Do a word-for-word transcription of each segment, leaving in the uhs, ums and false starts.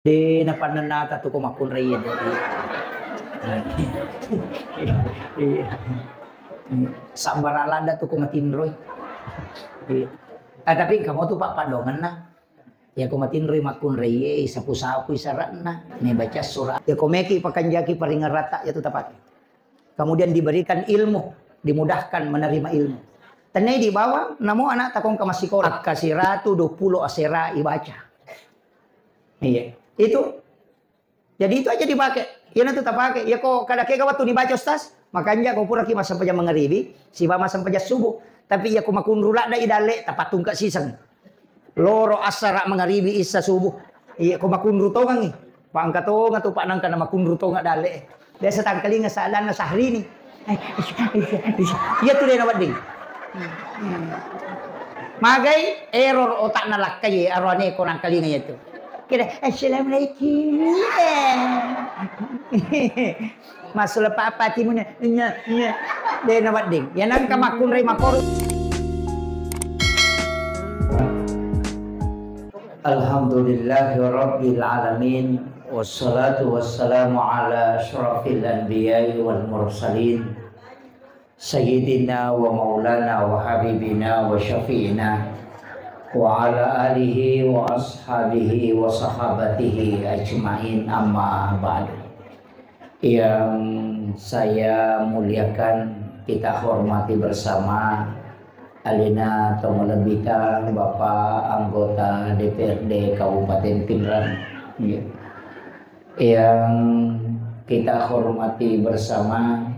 De' napannennata tu ko makkunrai iya. Iya. Sabbara ladda tu ko matinroi. Iya. Ah, tapi engka mo tu pappadongenna. Iya ko matinroi makkunrai iya, sapu-sapu isara'na. Nih baca surah. Iya ko meki pakanjaki paringerata iya tu tapake. Kemudian diberikan ilmu, dimudahkan menerima ilmu. Tenai di bawah, namo anak takong ke masikola. Akka siratu dua puluh asera ibaca. Iya, itu. Jadi itu aja dipakai. Iya nanti tak pakai. Ya kok kada kega waktu dibaca ustaz, makanya kau pura ki masempajang mengeribi, siba masempajang subuh. Tapi ya kau makunru lada i dalle, tapatungka siseng. Loro asara mengeribi isa subuh. Iya ko makunru tongangi. Pangka tonga tu pak nangka na makunru tonga dalle. Biasa tangkalinga sadana Sahrini. Iya tu dena wedding. Magai error otakna lakkai aroane ko nangkalinga iya tu. Kira assalamualaikum. Masula papa timuna. Iya, iya. Dena wedding. Ya nangka makunrai makoro. Alhamdulillahirabbil alamin. Wassalatu wassalamu ala asyrafil anbiya'i wal mursalin. Sayyidina wa maulana wa habibina wa syafi'ina wa ala alihi wa ashabihi wa sahabatihi ajma'in, amma ba'du. Yang saya muliakan, kita hormati bersama alena tomalebbita Bapak Anggota D P R D Kabupaten Pinrang. Iya. Yang kita hormati bersama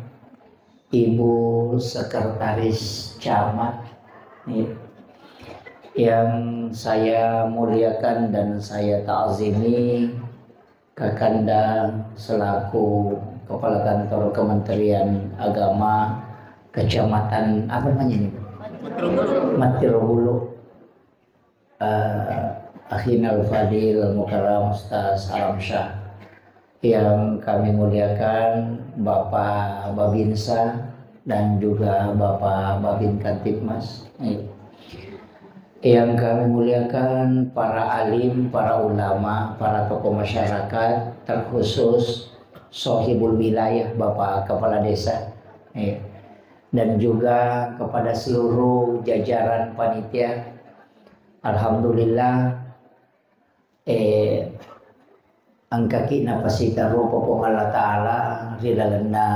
Ibu Sekretaris Camat, iya. Yang saya muliakan dan saya ta'zimi, Kakanda selaku Kepala Kantor Kementerian Agama Kecamatan, apa namanya ini? Matirobulu. Eh, Akhinal Fadil Al Mukarram Ustaz Alamsyah. Yang kami muliakan Bapak Babinsa dan juga Bapak Babin Kantipmas. Iya. Yang kami muliakan para alim, para ulama, para tokoh masyarakat, terkhusus Sohibul Wilayah, Bapak Kepala Desa. Iya. Dan juga kepada seluruh jajaran panitia. Alhamdulillah, eh, engkaki napasita rupa Puang Allah Ta'ala ri lalenna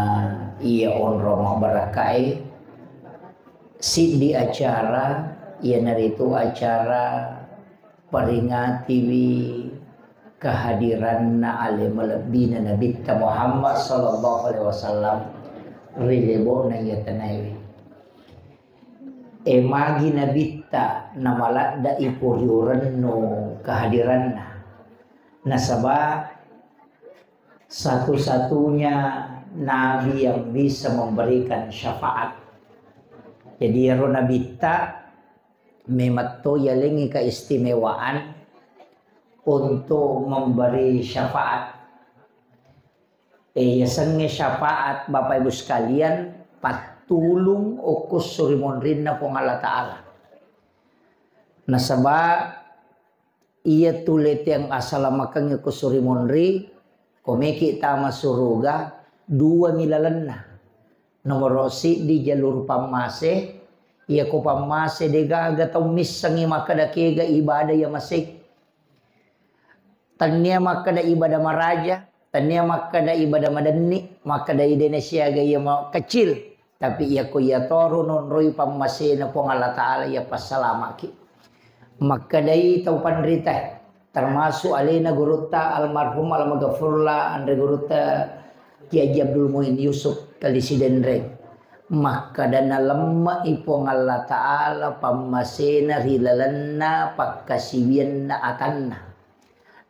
iya onrong mabbarakkae. Siddi acara, iyanaritu acara peringatiwi kehadiranna ale malebbina Nabitta Muhammad sallallahu alaihi wasallam ri lebo'na iya tanaewe. E magi Nabitta namaladda iporiurennu kehadiranna. Nasaba satu-satunya nabi yang bisa memberikan syafaat. Jadi iyaro Nabitta memang to yalengi keistimewaan untuk memberi syafaat. Eh, yasengnge syafaat, Bapak Ibu sekalian, pattulung okko surimonrinna Puang Allah Ta'ala. Nasaba iya tu leteang asalamakengnge ko surimonri, ko meki tama suruga, dua mi lalenna. Nomoro siddi jalur pammase, iya ko pammase degaga tau missengngi makkeda kega ibadah iya masei. Tennia makkeda ibadah maraja, tennia makkeda ibadah madenni, makkeda idene siaga iya ma-, kecil. Tapi iya ko iya toro nonroi pammasena Puang Allah Ta'ala iya passalamaki. Makkedai tau panrita, termasuk alena gurutta almarhum almaghfurlah anre gurutta Kiai Haji Abdul Muin Yusuf Kali Sidenreng. Makkeda nalemme'i Puang Allah Ta'ala pammasena ri lalenna pakkasiwianna atanna.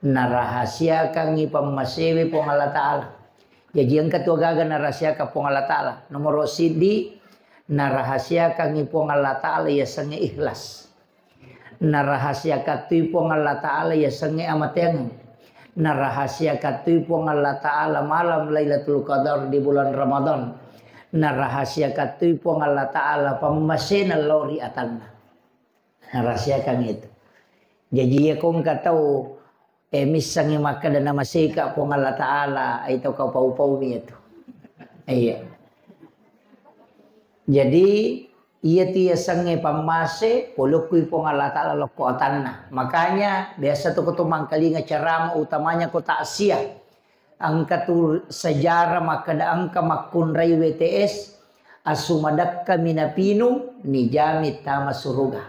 Narahasiakangngi pammasewe Puang Allah Ta'ala. Jaji engka tu agaga narahasiakang Puang Allah Ta'ala. Nomoro siddi, narahasiakangngi Puang Allah Ta'ala yasengnge ikhlas. Narahasiakattui Puang Allah Ta'ala yasengnge amateangeng. Narahasiakattui Puang Allah Ta'ala malam Lailatul Qadar di bulan Ramadan. Narahasiakattui Puang Allah Ta'ala pammasena lao ri atanna. Narahasiakang itu. Jaji iya ko engka tau Eh, missengngi makkeda namaseka Puang Allah Ta'ala, ai to kau pau-paumi itu. Iya. Jadi, iya tu yasengnge pammase, polokkui Puang Allah Ta'ala lokko atanna. Makanya, biasa tu ko to mangkalinga ceramah, utamanya ko takziah. Engka tu sejarah makkeda engka makkunrai W T S, asu madekka minapinu, nijami tama suruga.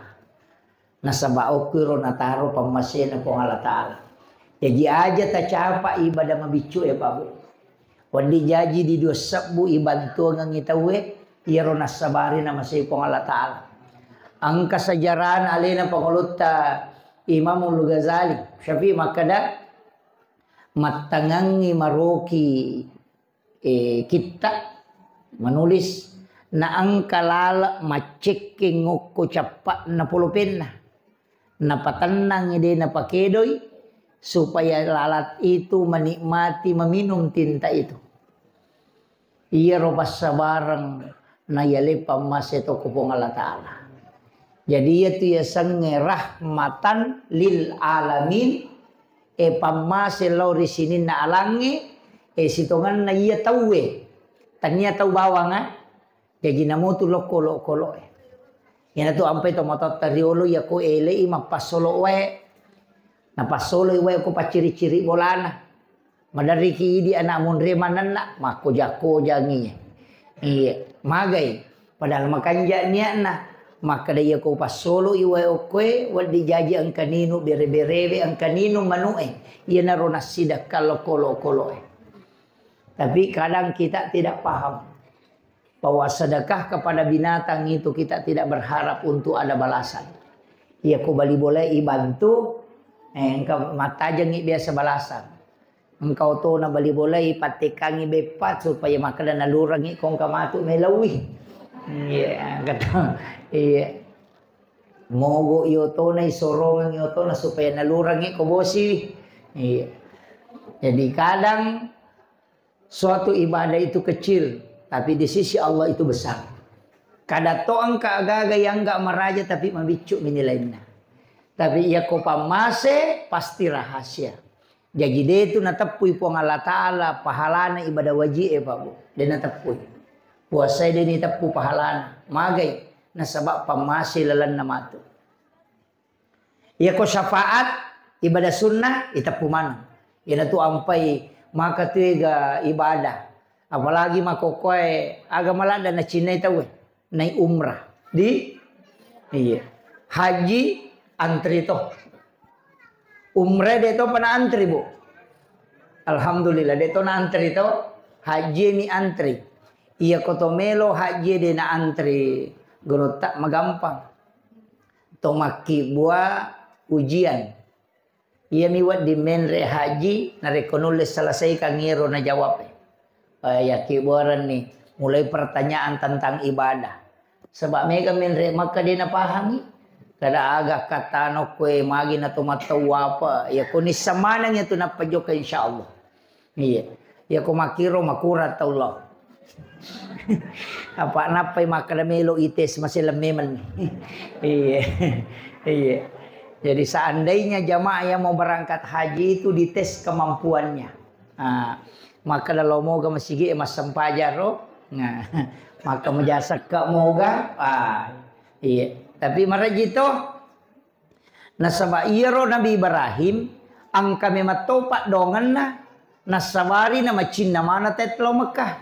Nasaba okko ro nataro pammasena Puang Allah Ta'ala. Jaji aja tacapa ibadah mabiccu e, Pak Bu. Wedding jaji di dua sebbu ibantuangengngi tauwe, iyaro nassabari namasei Puang Allah Ta'ala. Engka sejarahna alena pangulutta Imamul Ghazali, Syafi'i makkeda, mattangangngi maroki eh, kitta, menulis, naengka laleng maccekkeng ngokko cappa'na polopenna. Napatennangngi de napakedoi supaya lalat itu menikmati meminum tinta itu. Iyaro passabareng nayale pammase to ko Puang Allah Ta'ala. Jadi iya tu yasengnge rahmatan lil alamin, e pammase lao ri sininna alangnge, e sitongenna iya tauwe. Tania tau bawang, ah. Jaji namutu lokko-lokko e. Iyanatu ampai to matotta riolo iya ko elei mappassolo wae. Napassoloi wae ko pacciri-ciri bolana. Maderriki idi anak munre manenna, makkoja-kojangi. Iya, magai. Padahal makanja niatna. Makkeda iya ko passolo i wae okkoe, wedding jaji engka ninu bere-berewe, engka ninu manu'e. Iyanaro nassidekka lokko-lokko e. Tapi kadang kita tidak paham bahwa sedekah kepada binatang itu kita tidak berharap untuk ada balasan. Iya ko bali bolae ibantu, eh, engka mattajengngi biasa balasan. Engka otona bali bolae ipattekkangngi beppa supaya makkeda nalurengngi ko engka matu melauwi. Iya, kata, iya. Mogo i otona, isorongengngi otona supaya nalurengngi ko bosiwi. Iya. Jadi kadang suatu ibadah itu kecil, tapi di sisi Allah itu besar. Kada to engka agaga yang enggak maraja tapi mabiccu mi nilainna. Tapi iya ko pammase pasti rahasia. Jaji de tu nateppui Puang Allah Ta'ala pahalana ibadah wajib e, Pak Bu. De nateppui. Puasai de niteppu pahalana. Magai nasaba pammase lalenna matu. Iya ko syafaat, ibadah sunnah, iteppu maneng. Iyanatu ampai maka tuega ibadah. Apalagi makkokkoe aga maladda nacinnai tauwe. Nai umrah. Di? Iya. Haji antri to. Umrah de to pana antri, Bu. Alhamdulillah, de to na antri to. Haji ni antri. Iya ko to melo haji de na antri. Gorotta magampang. To makkibbua ujian. Iyami wedding menre haji, narekko nulle selesaikan iyaro najawab e. Eh, yakkibbuarenni, mulai pertanyaan tentang ibadah. Sebab mega menre Makkah de napahangi. Kada aga kattana koe magi na to mattau apa. Ya ko nisseng maneng itu nappa jokka insyaallah. Iya. Iya ko makkiro makurang tau lo. Apa nappai makkeda melo ites masih lemmemen. Iya. Iya. Jadi seandainya jamaah yang mau berangkat haji itu dites kemampuannya. Ah, makkeda lo moga masigi e massempajang ro. Nah, maka majasekka moga. Ah, iya. Tapi maraji to. Nasaba iyaro Nabi Ibrahim engka memetto paddoangenna nassabari namacinna maneng tette lao Mekkah.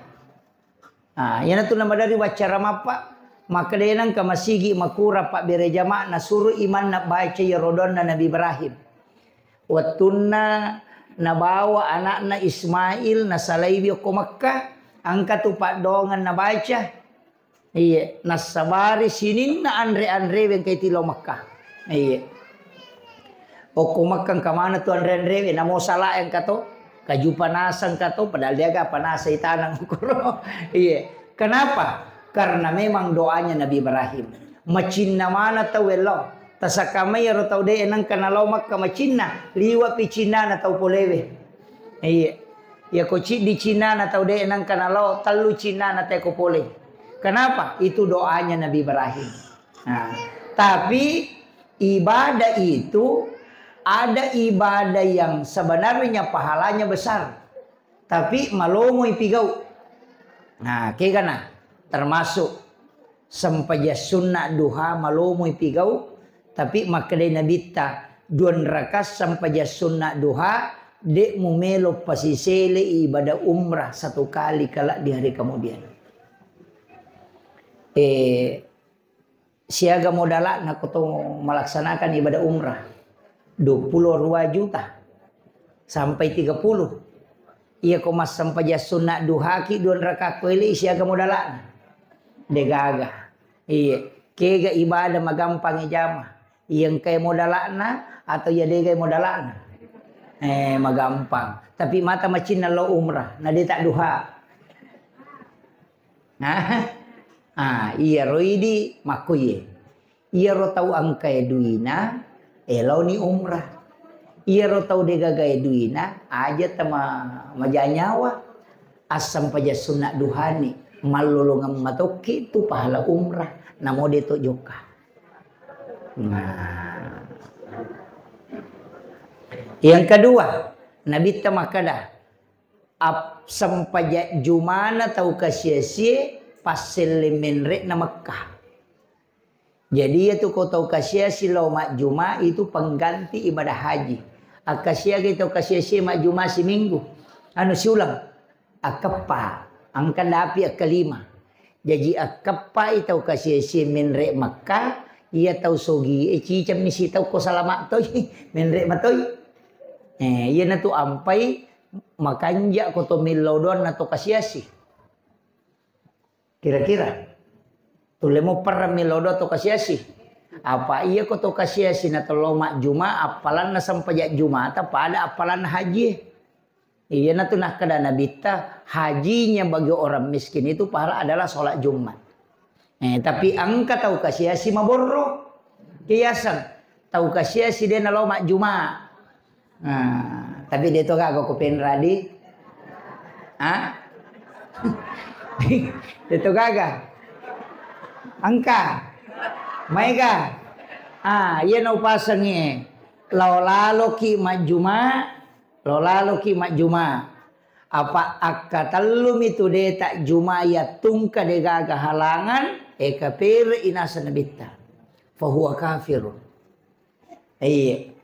Ah, iyanatu namadari waccara mappa, makkeda nengka masigi makurang pabbere jamaah nasuro imanna baca iyaro doanna Nabi Ibrahim. Wettunna nabawa anakna Ismail nasalaiwi okko Mekkah, engka tu paddoangeng nabaca. Iya, nassabari sininna anre-anrewe engka iti lao Mekkah. Iya. Okko Mekkah engka maneng tu anre-anrewe, namo sala engka to, kaju panaseng engka to, padahal de aga panaseng itaneng okkoro. Iya. Kenapa? Karena memang doanya Nabi Ibrahim. Macinna maneng tau ello. Tasakkamai iyaro tau de nengka nalao Mekkah macinna, liwa pi cinnana tau polewe. Iya. Iya ko ciddi cinnana tau de nengka nalao, tellu cinnana teko pole. Kenapa? Itu doanya Nabi Ibrahim. Nah, tapi ibadah itu Ada ibadah yang sebenarnya pahalanya besar, tapi malomoi pigau. Nah, kegana termasuk sempajang sunna duha malomoi pigau, tapi makkedai Nabitta, dua rakaat sempajang sunna duha, de' mumelo pasisele ibadah umrah satu kali kelak di hari kemudian. Eh, siaga modala'na ko to melaksanakan ibadah umrah, dua puluh dua juta sampai tiga puluh. Iya ko massempajang sunna duhaki dua rakaat ko ele siaga modala'na. Degaga. Iya, kega ibadah magampang ijama. Iya engkai modala'na atau iya degai modala'na? Eh, magampang. Tapi mata macinna lo umrah, na de' tak duha. Nah, ah, iyaro idi makkuye. Iyaro tau engkae duina, eloni umrah. Iyaro tau degagae duina, aja tama majanyawa. Assempajang sunna duhani, mallolongeng matokki tu pahala umrah, namo de to jokka. Nah. Yang kedua, Nabitta makkeda, ap-, sempajang jumana tau kasiasie passelle menre'na Mekkah. Jadi, iyatu ko tau kasiasi lao majjuma itu pengganti ibadah haji. Akkasiagai tau kasiasi majjuma siminggu, anu, siuleng, akkeppa, engka dapi akkalima. Jaji akkeppai tau kasiasi menre Mekkah, iya tau sogie cicemmi sitau ko salama toi, menre matoi. Eh, iyanatu ampai makanja ko to millau doanna to kasiasi. Kira-kira. Tulle mo perrang millau doa to kasiasi. Apa iya ko to kasiasi na to lao majjuma, appalanna sempajang jumata pada appalanna haji. Iyanatu nakkeda Nabitta, hajinya bagi orang miskin itu pahala adalah sholat Jumat. Eh, tapi engka tau kasiasi maborro. Kiaseng tau kasiasi de na lao majjuma. Nah, tapi de to gaga ko penradi. Ah? De to gaga. Engka. Maega. Ah, iya na upasengi. Lao laloki majjuma, lao laloki majjuma. Apa akkatellumi tu de tak juma iya tungka de gaga halangan, e kapere inasa Nabitta. Fahuwa kafirun. Iya.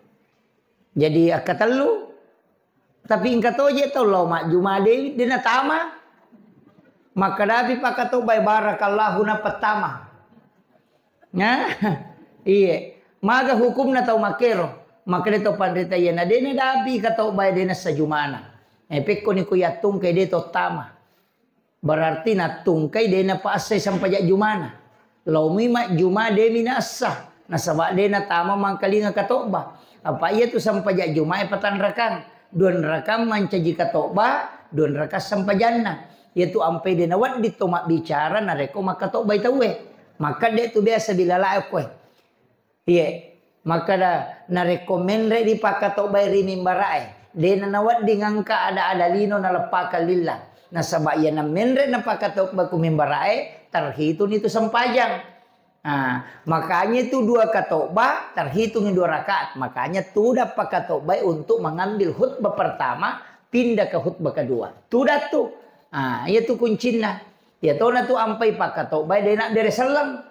Jadi akkatellu, tapi engka toje tau lao majjuma de, de natama. Makkadapi pakatobbai barakallahu napettama. Nah, iye. Maga hukumna tau makkero? Makkeda to panrita iya na de nadapi katobbai de nassa jumana. Eh, pekkoni ku yattungke de to tama. Berarti nattungkai de napaassai sempajang jumana. Laomui majjuma demi naassa, nasaba de natama mangkalinga katobba. Apa iyatu sempajang jumae patanrakang, duanrakang mancaji katobba, duanrakang sempajanna. Iyatu ampai de nawedding to mabbicara narekko makkatobbai tauwe. Makkadde tu biasa bilalae koe. Iye, makkeda, narekko menre dipakkatobbai ri mimbarae, de nanawedding engka ada-ada lino naleppakang lillang. Nasaba iyana menre napakkatobba ku mimbarae, terhitungni tu sempajang. Nah, makanya itu dua katobba terhitungi dua rakaat. Makanya tuda pakkatobbai untuk mengambil khutbah pertama, pindah ke khutbah kedua. Tuda tu. Ah, iya tu kuncinna. Iya tona tu ampai pakkatobbai de nabbere selleng.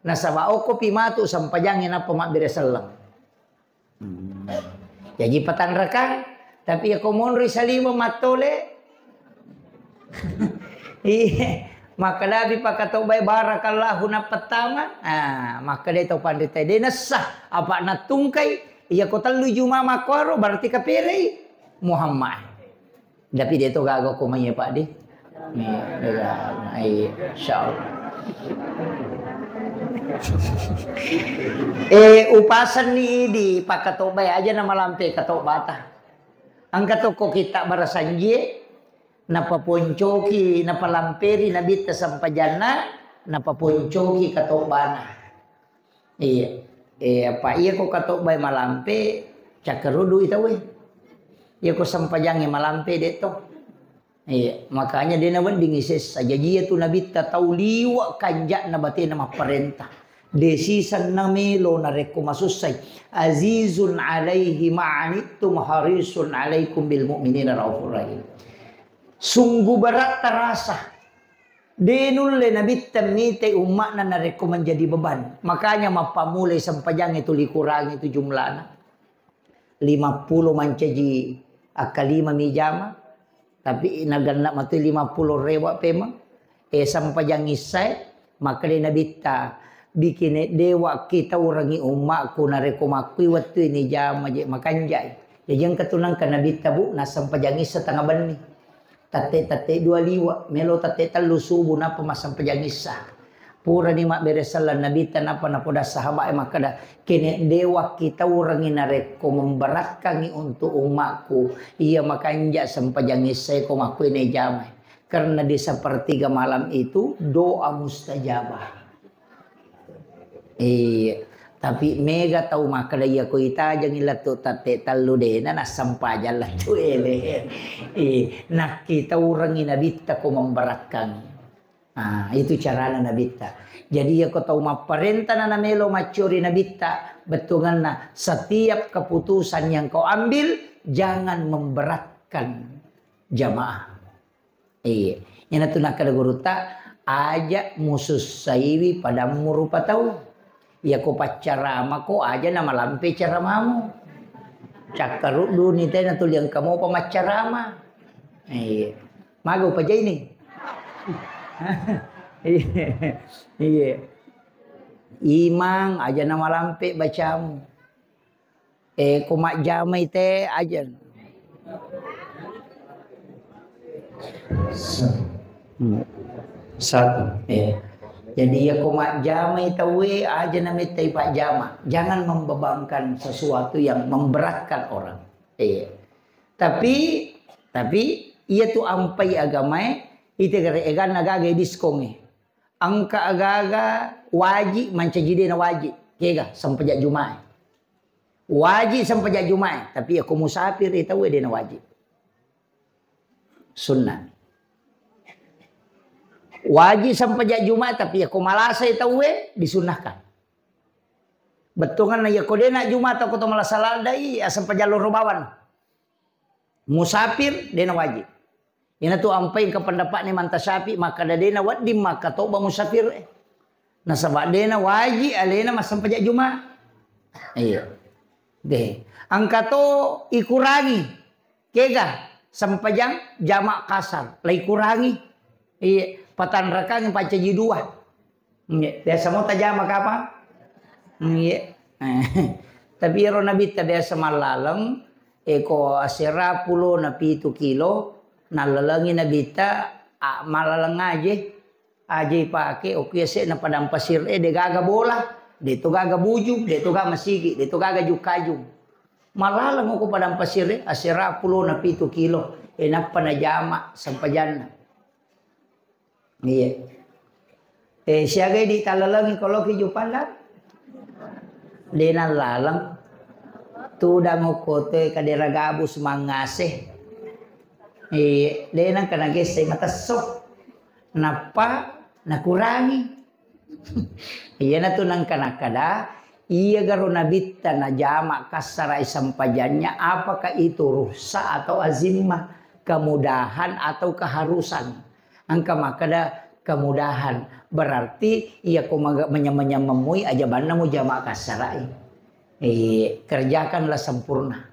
Nasaba okkopi matu sempajangnge nappa mabbere selleng. Hmm. Jaji patanrakang, tapi iya ko monroi salima mattole. Iya, makkadapi pakkatobbai barakallahu nappettama. Ah, makkadai tau panrita de nessa, apa nattungkai, iya ko tellu juma makkuaro berarti kaperei Muhammad. Tapi de to gaga ko mai, Pak, de. Iya, de gaga. Iya, insyaallah. Eh, upasenni idi pakkatobbai aja namalampe katobbata. Engka tokko kitta barasanjie, napaponcoki, napalamperi nabitta sempajanna, napaponcoki katobbana. Iya. Eh, apa iya ko katobbai malampe, cakkarudui tauwe. Iya ko sempajangnge malampe de to. Iya, makanya de naweddingi sessa. Jaji iya tu nabitta tau liwa kanja'na batena mapparenta. De siseng namelo narekko masussai. Azizun alaihi ma'anittum harisun alaikum bil mu'minina raufur rahim. Sungguh berat terasa. De nulle Nabitta mitai umma'na narekko menjadi beban. Makanya mappamulai sempajangnge tuli kurangi tu jumlana. Lima pulo mancaji akkalima mi jama, tapi naganna matui lima pulo rewa pemeng. E, sampajang issae, makkeda Nabitta, bikine dewa kitaurengi ummaku narekko makkui wettui ni jama je makanjai. Jaji engka tu nangka Nabitta, Bu, nassempajang issa tanga benni. Tette-tette dua liwa, melo tette tellu subuh nappa massempajang issa. Purani mabbere selleng Nabitta nappa napoda sahabat e makkeda, kene dewa kitaurengi narekko memberatkangi untuk umatku, iya makanja sempajang issa ko makkuine jamai. Karena di sepertiga malam itu doa mustajabah. Iya. Tapi mega tau makkeda, iya ko itajengi lettu tette tellu dena nassempajang lettu ele. Iya. Nakkitaurengi Nabitta ko memberatkangi. Ah, itu carana Nabitta. Jadi, iya ko tau mapparentana namelo maccori Nabitta, bettuanganna setiap keputusan yang kau ambil jangan memberatkan jamaah. Iya. Iyanatu nakkeda gurutta, aja musussaiwi padammu rupa tau. Iyako paccaramako aja namalampe caramamu. Cakkarudduni te natuli engka mopa maccarama. Iya. Maga upajaini. Iya. Iya. Imang aja namalampe bacamu. Eh, ko majjamai te aja. Sa-, hmm. Satu. Eh. Jadi, iya ko majjamai tauwe aja namettai pajjama. Jangan membebankan sesuatu yang memberatkan orang. Eh. Tapi, tapi iya tu ampai agamae, ite gare eganna gaga diskonge. Engka agaga waji mancaji dena waji. Kega sempajang Jumae. Waji sempajang Jumae, tapi ako musafir e tauwe dena waji. Sunnah. Waji sempajang Jumae, tapi ako malasai tauwe disunnahkan. Bettuanna iya ko dena Jumae atau ko to malasa ladai, asempajang loro bawang. Musafir dena waji. Iyanatu ampai engka pendapatna Imam Syafi'i makkeda dena wedding makkatoba musafir e. Nasaba dena waji alena massempajang Juma. Iya. De. Engka to ikurangi. Kega sempajang jama kasar. La ikurangi. Iya. Patanrakangi pancaji dua. Nggih, biasa mo tajama kapang? Nggih. Tapi ero Nabitta biasa mallaleng, eko asera pulo na pitu kilo, nallalengi Nabitta, a, mallaleng aje, aje ipake, okko yase'na padang pasir e, de gaga bola, de to gaga bujung, de to gaga masigi, de to gaga jukajung. Mallaleng okko padang pasir e, asera pulo na pitu kilo, e nappa najama sempajanna. Iya. Eh, siagai di tallalengi koloki Jupanda? Dena laleng. Tudang okko te kadera gabus mangase. Iya, dena kana gesse matesso. Nappa nakurangi. Iyanatu nangka nakkeda, iya garo Nabitta najama kassara sempajannya, apakah itu rukhsah atau azimmah, kemudahan atau keharusan? Engka makkeda kemudahan, berarti iya ko maga-, manyameng-nyameng mui aja banna mujama kassara e. Eh, kerjakanlah sempurna.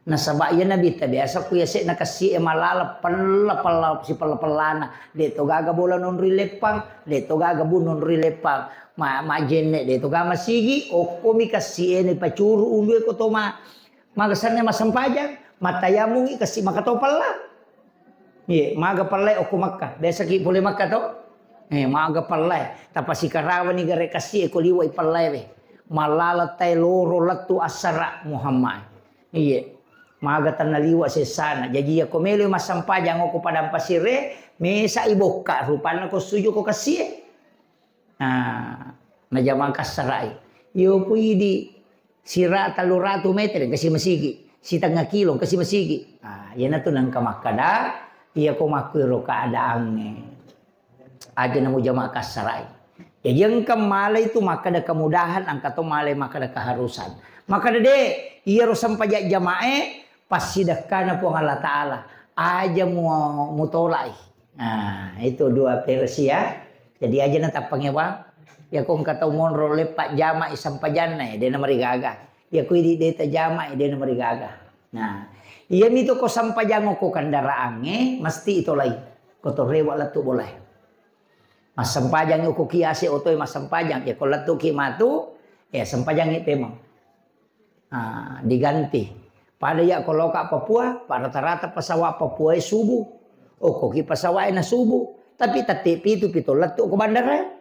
Nasaba iya Nabitta biasa ku yase'na kessi e malala pella-pella sipella-pellana. De to gaga bola nonroi leppang, de to gaga bu nonroi leppang. Ma-, majenne de to gaga masigi, okkomi kessi e ni pacuru ulu e ko to ma-, magesanna massempajang, mattayamungi kessi maka to pella. Iye, maga pellai okko Makkah. Biasaki pole Makkah to? Eh, maga pellai. Tapasikarawani gare kassi e ko liwa i pellai we. Mallala tai loro lettu assara Muhammad. Iye. Maga tanna liwa sessana. Jaji iya ko melo massempajang okko padang pasir e, mesa i bokka rupanna ko suju ko kassi e. Nah, najama kassara i. Yo pui di sira tellu ratu meter, engka si masigi. Sitengnga kilo, engka si masigi. Nah, iyanatu nengka makkada, iya ko makkuiro keadaangnge. Aja namu jama kassara i. Jadi engka malai tu makkeda kemudahan, engka to malai makkeda keharusan. Makkeda de, iyaro sempajang jamae passidekkana Puang Allah Ta'ala. Aja mu-, mutolai. Nah, itu dua versi ya. Jadi aja na tappangewa. Ya ko engka tau monro leppa jama'i sempajanna ya, dena marigaga. Ya ko idi deta jama'i, dena marigaga. Nah, iya mitu ko sempajang ko kendaraange mesti itolai. Ko torewa lettu bolae. Massempajang ko kiase otoe massempajang, ya ko lettuki matu, ya sempajangi pemeng. Ah, diganti. Pada ya ko loka Papua, pada rata-rata pesawat Papua e subuh. Oh, koki pesawat e na subuh. Tapi tette pitu pitu lettu ko bandara.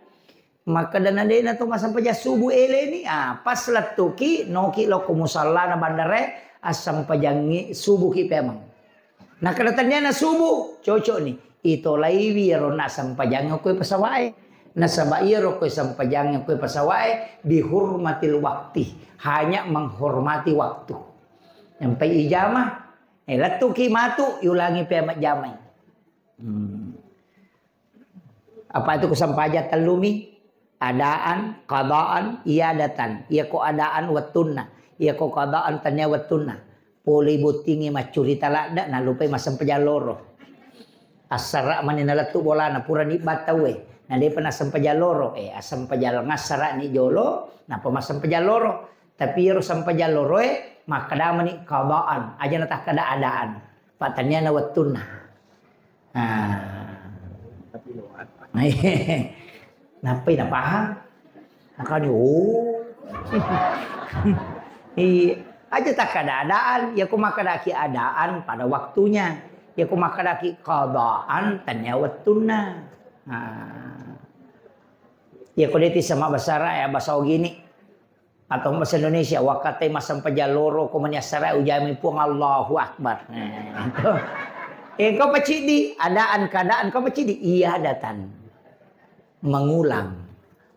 Makkeda na dena to massempajang subuh eleni, ah, pas lettuki, noki lokko musallana bandara e, assempajangi subuh ki pemeng. Nakkeda tenniana subuh, cocok ni. Itolaiwi iyaro nassempajangnge okkoe pesawat e. Nasaba iyaro okkoe sempajangnge okkoe pesawat e bihurmatil wakti, hanya menghormati waktu. Nyampai ijama, eh, lettuki matu, iulangi pea majjamai. Hmm. Apa itu ko sempajang tellumi? Adaan, qadaan, iadatan. Iya ko adaan wettunna. Iya ko qadaan tennia wettunna. Pole bottingi maccurita ladde, nalupai massempajang loro. Assara mani nalettu bolana, purani battau e. Na depa nassempajang loro, eh, assempajang ngassara ni jolo, napa massempajang loro. Tapi iyaro sempajang loro e, makkeda mani qadaan, aja natakkeda adaan. Pattenniana wettunna. Ah. Nappai napahang. Makanya, oh. Iya, aja takkeda adaan, ya ku makkedaki adaan pada waktunya. Ya ku makkedaki qadaan tennia wettunna. Ah. Ya ku deti sama basara ya, bahasa gini. Atau bahasa Indonesia, wakkatai massempajang loro ko mani assara ujami Puang Allahu Akbar. Nah, itu. Eh, kau pacidi, adaan keadaan kau pacidi, iadatan. Mengulang.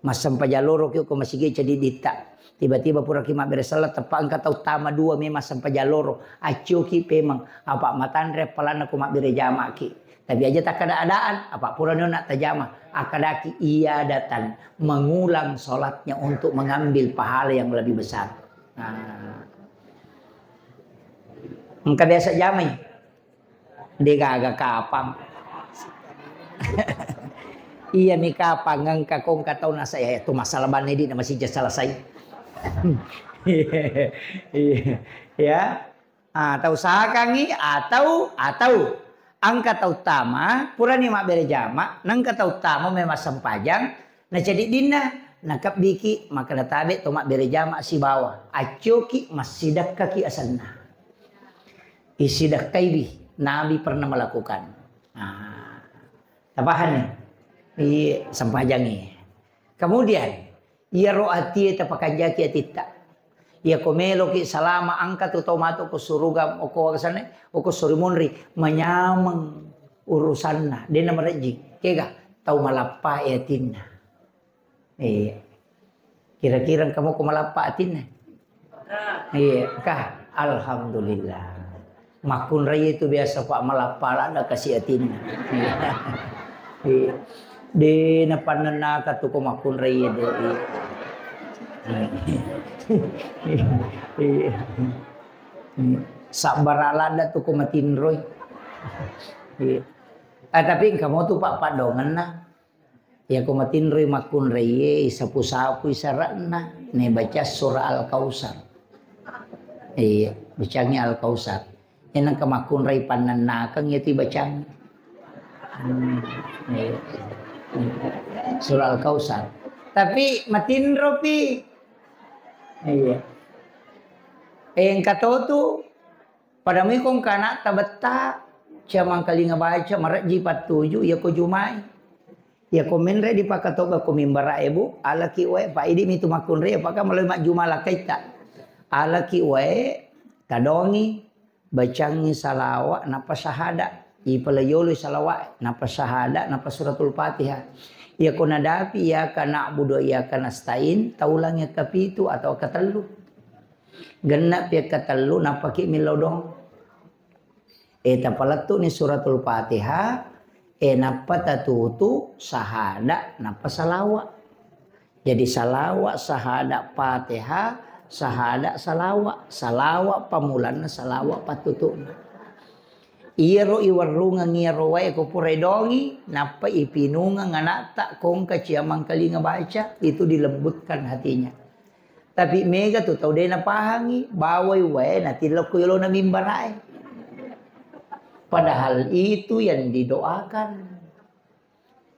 Massempajang loro ki ko masigi cedi ditta. Tiba-tiba pura ki mabbere sella teppa engka tau tama dua memang sempajang loro. Accio ki pemeng. Apa matanre palanna ko mabbere jama ki. Tapi aja takkeda adaan, apa purani onna tajama, akkadaki iadatan, mengulang sholatnya untuk mengambil pahala yang lebih besar. Nah. Engka biasa jamai? Degaga kapang. Iya mi kapang engka kongka tau nasa ya, itu masalah bane di na masih selesai. Iya. Ya. Ah, tau sakangngi atau, atau engka tau tama, purani mabbere jama, nengka tau tama memang sempajang, na cediddinna, nakebbiki, makkeda tabe to mabbere jama sibawa, accoki, massidekkaki asenna. Isidekkaiwi, Nabi pernah melakukan. Ah, tapahanni? Iya, sempajangi. Kemudian, iyaro atie tapakanjaki atitta. Iyako meloki salama, engka tu tau matu ko suruga, oko wasana, oko suri munri, manyameng urusanna, dena marejjing. Kega, tau malappa e atinna. Iya. Kira-kira engka moko malappa atinna? Iya, kah? Alhamdulillah. Makkunrai itu biasa, Pak, malappa ladda kasi atinna. Iya. Iya. De napannennaka tu ko makkunrai de. Iya. Iya. Sabbara ladda tu ko matinroi. Iya. Ah, tapi engka mo tu, Pak, paddongenna. Iyako matinroi makkunraie, isapu-sapui sara'na, nebaca surah Al-Kausar. Iya, bacangi Al-Kausar. Iyana engka makkunrai pannennakeng, iyatu ibacang. Hmm, iya. Surah Al-Kausar. Tapi matinropi. Iya. Eh, engka to tu Pada mui ko engka ana'ta betta, cia mangkalinga baca, marejji pattuju, iyako jumai. Iyako menre dipakatoga ko mimbara e, Bu, alaki wae, pa idi mitu makkunrai, apakah maloi majjuma lakaitta. Alaki wae, tadongi, bacangi salawa, nappa sahada. Ipalajoloi salawa, nappa sahada, nappa suratul Fatihah. Iyako nadapi, iyyaka na'budu wa iyyaka nasta'in, taulangi kapitu atau katellu. Genna pi katellu, nappaki millau doang. E, tapalettu'ni suratul Fatihah, e, nappa tatutu sahada, nappa salawa. Jadi salawat, sahada, Fatihah, sahada, salawat. Salawat pamulanna, salawat pattutu'na. Iyaro iwerrungeng iyaro wae ko pura idongi, nappa ipinungeng anakta kongka ciamangkalinga baca, itu dilembutkan hatinya. Tapi mega tu tau de napahangi, bawai wae natillo ko yolona mimbarae. Padahal itu yang didoakan.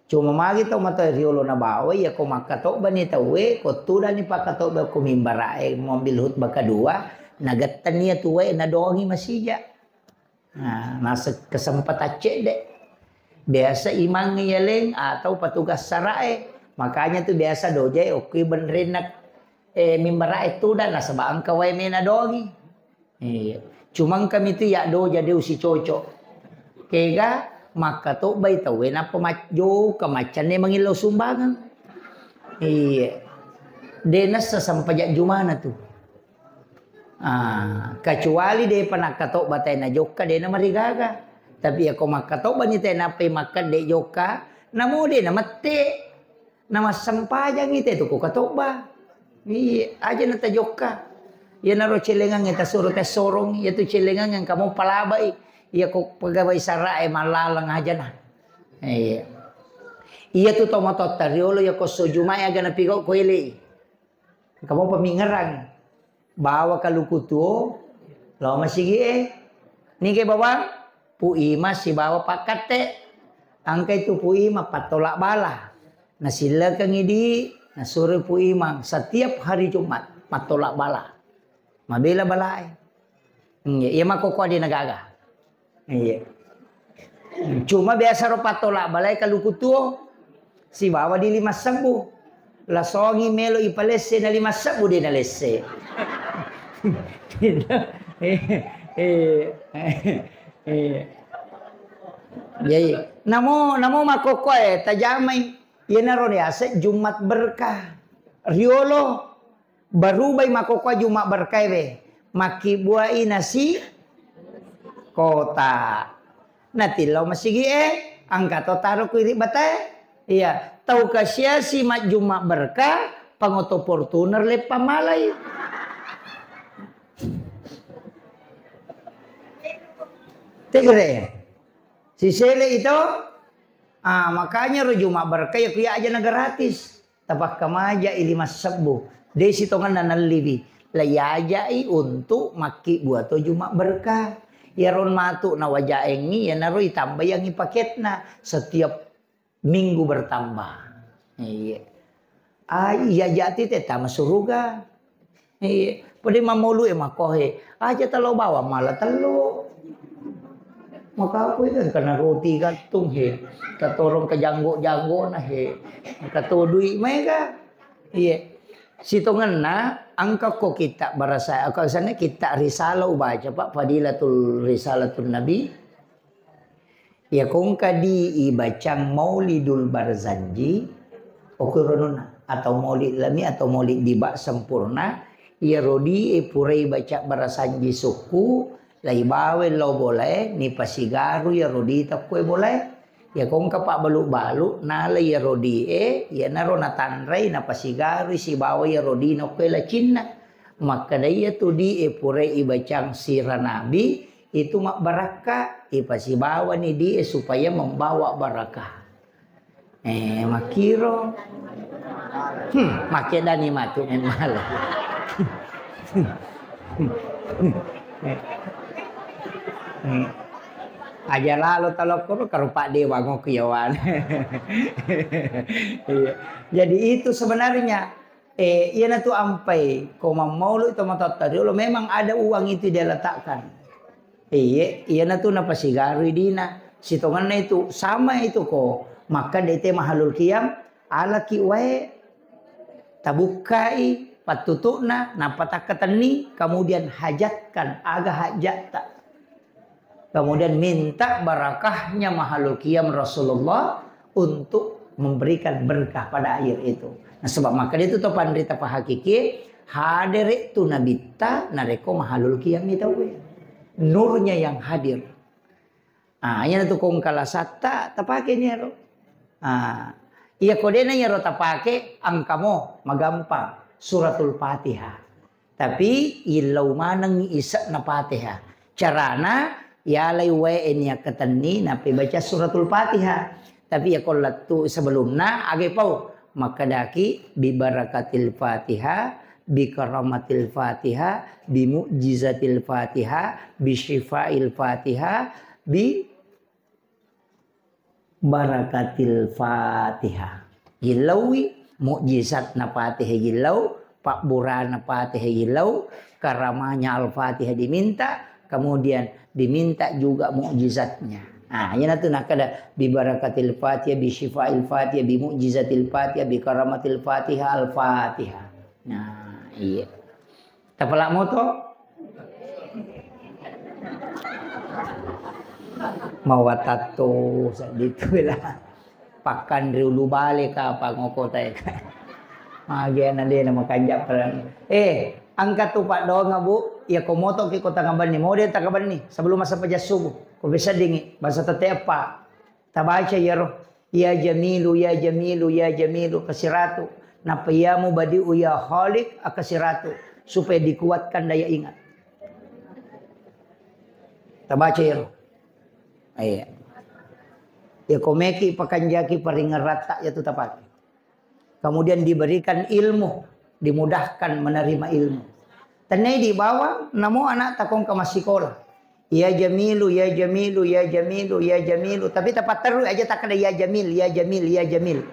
Cuma magi tau matoa riolo na bawai, ya ko makkatobba ni tauwe, ko tudang ni pakkatobba ko mimbarae, mobil khutbah kedua, nagettan ni ya tuwe, nadongi masija. Nah, nase-, kesempatan cedde. Biasa imang yaleng atau petugas sarae. Makanya tu biasa dojae okki benrenna, eh, mimbarae tudang nasaba engka wae mena dongi. Iya. Cuma engka mitu ya doja de usicocok. Kega makkatobbai tauwe nappa majjoka maccanne mangillau sumbangeng. Iya. De nassa sempajang jumana tu. Ah, kecuali depa nakkatobba tae najokka, de namarigaga. Tapi yako makkatobba ni tae nappai makkedde jokka, namo de namette. Namassempajang ite tu ko katobba. Iya, aja natajokka. Iyanaro celengang tasuro tassorong, iya tu celengang yang kamu palabai. Iya ko pegawai sarae malaleng aja nah. Iya. Iya tu tomatotta riolo yako sojumai aga napigau ko elei. Engka mopa mingerang. Bawa kaluku tuo, lao masigi e. Nige bawang, Pu Ima sibawa pakkatte. Angkai tu Pu Ima pattolak bala. Nasillakengi di, nasuro Pu Ima setiap hari Jumat mattolak bala. Mabela balae. Iya, iya makkokkoe de nagaga. Iya. Cuma biasa ro pattolak balae kaluku tuo sibawa di lima sebbu. Lasongi melo ipalesse na lima sebbu de nalesse. Eh, eh, eh. Jadi, namo, namo makkokkoe tajamai. Iyanaro riaseng Jumat berkah. Riolo Barubai makkokkoe Jumat berkaewe, makkibbuai nasi kota. Natillau masigi e, engka to taro ku iri batae. Iya, tau kasiasi majjuma berkah, pangoto Fortuner leppang malai. Tegere. Sisele ito, ah, makanya ro Jumat berkah ya kuya aja na gratis. Tapakkamaja i lima sebbu. De sitongenna nalliwi. Laiajai untuk makkibua to Jumat berkah. Yaron matu nawajaengi, yanaro itambaiangi paketna. Setiap minggu bertambah. Iya. Ah, iya jati te tama suruga. Iya. Pada mamolu e makohe. Aja telo bawang mala telo. Maka aku itu kena roti gantung he. Katorong ke janggo-janggo na he. Kato dui mega. Iya. Sitongenna angka ko kita barasa, angka sana kita risalah ubaca Pak, Fadilatul Risalatul Nabi. Iya kongka di ibacang Maulidul Barzanji, okko ronona, atau Maulid Lami atau Maulid Diba sempurna, iya rodi e purai baca barasanji sukku, lai bawe lao bolae, nipasigaru iya rodi takkue bolae. Iya kongka pabbalu-balu, nala iya rodi e, iyanaro natanrai, napasigarui sibawa iya rodi nokkue lacinna. Makkeda iya tu di e purai ibacang sira nabi, itu mabbarakka, ipasibawani di e supaya membawa barakah. Eh, makkiro. Hmm, makkedani matu memmala. Hmm. Aja lalo talokkoro karupa dewa ngoki yawan. Iya. Jadi itu sebenarnya Eh, iyanatu ampai ko mammaulu to matotta riolo, memang ada uang itu dia letakkan. Iye, iyanatu napasigarui dina. Sitongenna itu, sama itu ko makkeda te mahalul qiyam, alaki wae tabukkai pattutu'na, nappa takkatenni, kemudian hajatkan aga hajatta. Kemudian minta barakahnya mahalul qiyam Rasulullah untuk memberikan berkah pada air itu. Nah, sebab maka itu to panrita pahakiki hadere tu nabitta nareko mahalul qiyam ni tauwe. Nurnya yang hadir. Ah, iya tu kongkalasatta tapake ni ero. Ah, Iya ko dena iyaro tapake, engkamo magampang, Suratul Fatihah. Tapi illau maneng ise'na Fatihah. Carana, yalai wae nia ketenni, nape baca Suratul Fatihah. Tapi ya ko lettu sebelumna, age pau. Makkedaki, "Bi barakatil Fatihah, bi karamatil Fatihah, bi mu'jizatil Fatihah, bi syifail Fatihah, bi barakatil Fatihah." Gillauwi, mukjizatna Fatihah gillau, pabburana Fatihah gillau, karamanya Al-Fatihah diminta, kemudian diminta juga mukjizatnya. Nah, iyanatu nakkeda, "Bi barakatil Fatihah, bi syifail Fatihah, bi mukjizatil Fatihah, bi karamatil Fatihah, Al-Fatihah." Nah, iya. Tapala moto? Mawatatto seddi tu bela. Pakkan ri ulu bale kapang okota e. Magi ana de na makanja peran. Eh, engka tu paddoang, Bu, ya ko moto ki kota ngabenni, mode ta kabenni sebelum masa pejassubu. Ko bisa dingi, bahasa tete apa? Tabaca iyaro, "Ya Jamilu, ya Jamilu, ya Jamilu," kasiratu. Nappa, "Ya Mubadi'u, ya Khaliq," akasiratu. Supaya dikuatkan daya ingat. Tabaca iyaro. Iya. Ya komeki pakanjaki paringeratta yatu tapake. Kemudian diberikan ilmu, dimudahkan menerima ilmu. Tennai di bawang, namo anak takongka massikola. "Ya Jamilu, ya Jamilu, ya Jamilu, ya Jamilu." Tapi tapatterru aja takkeda, "Ya Jamil, ya Jamil, ya Jamil."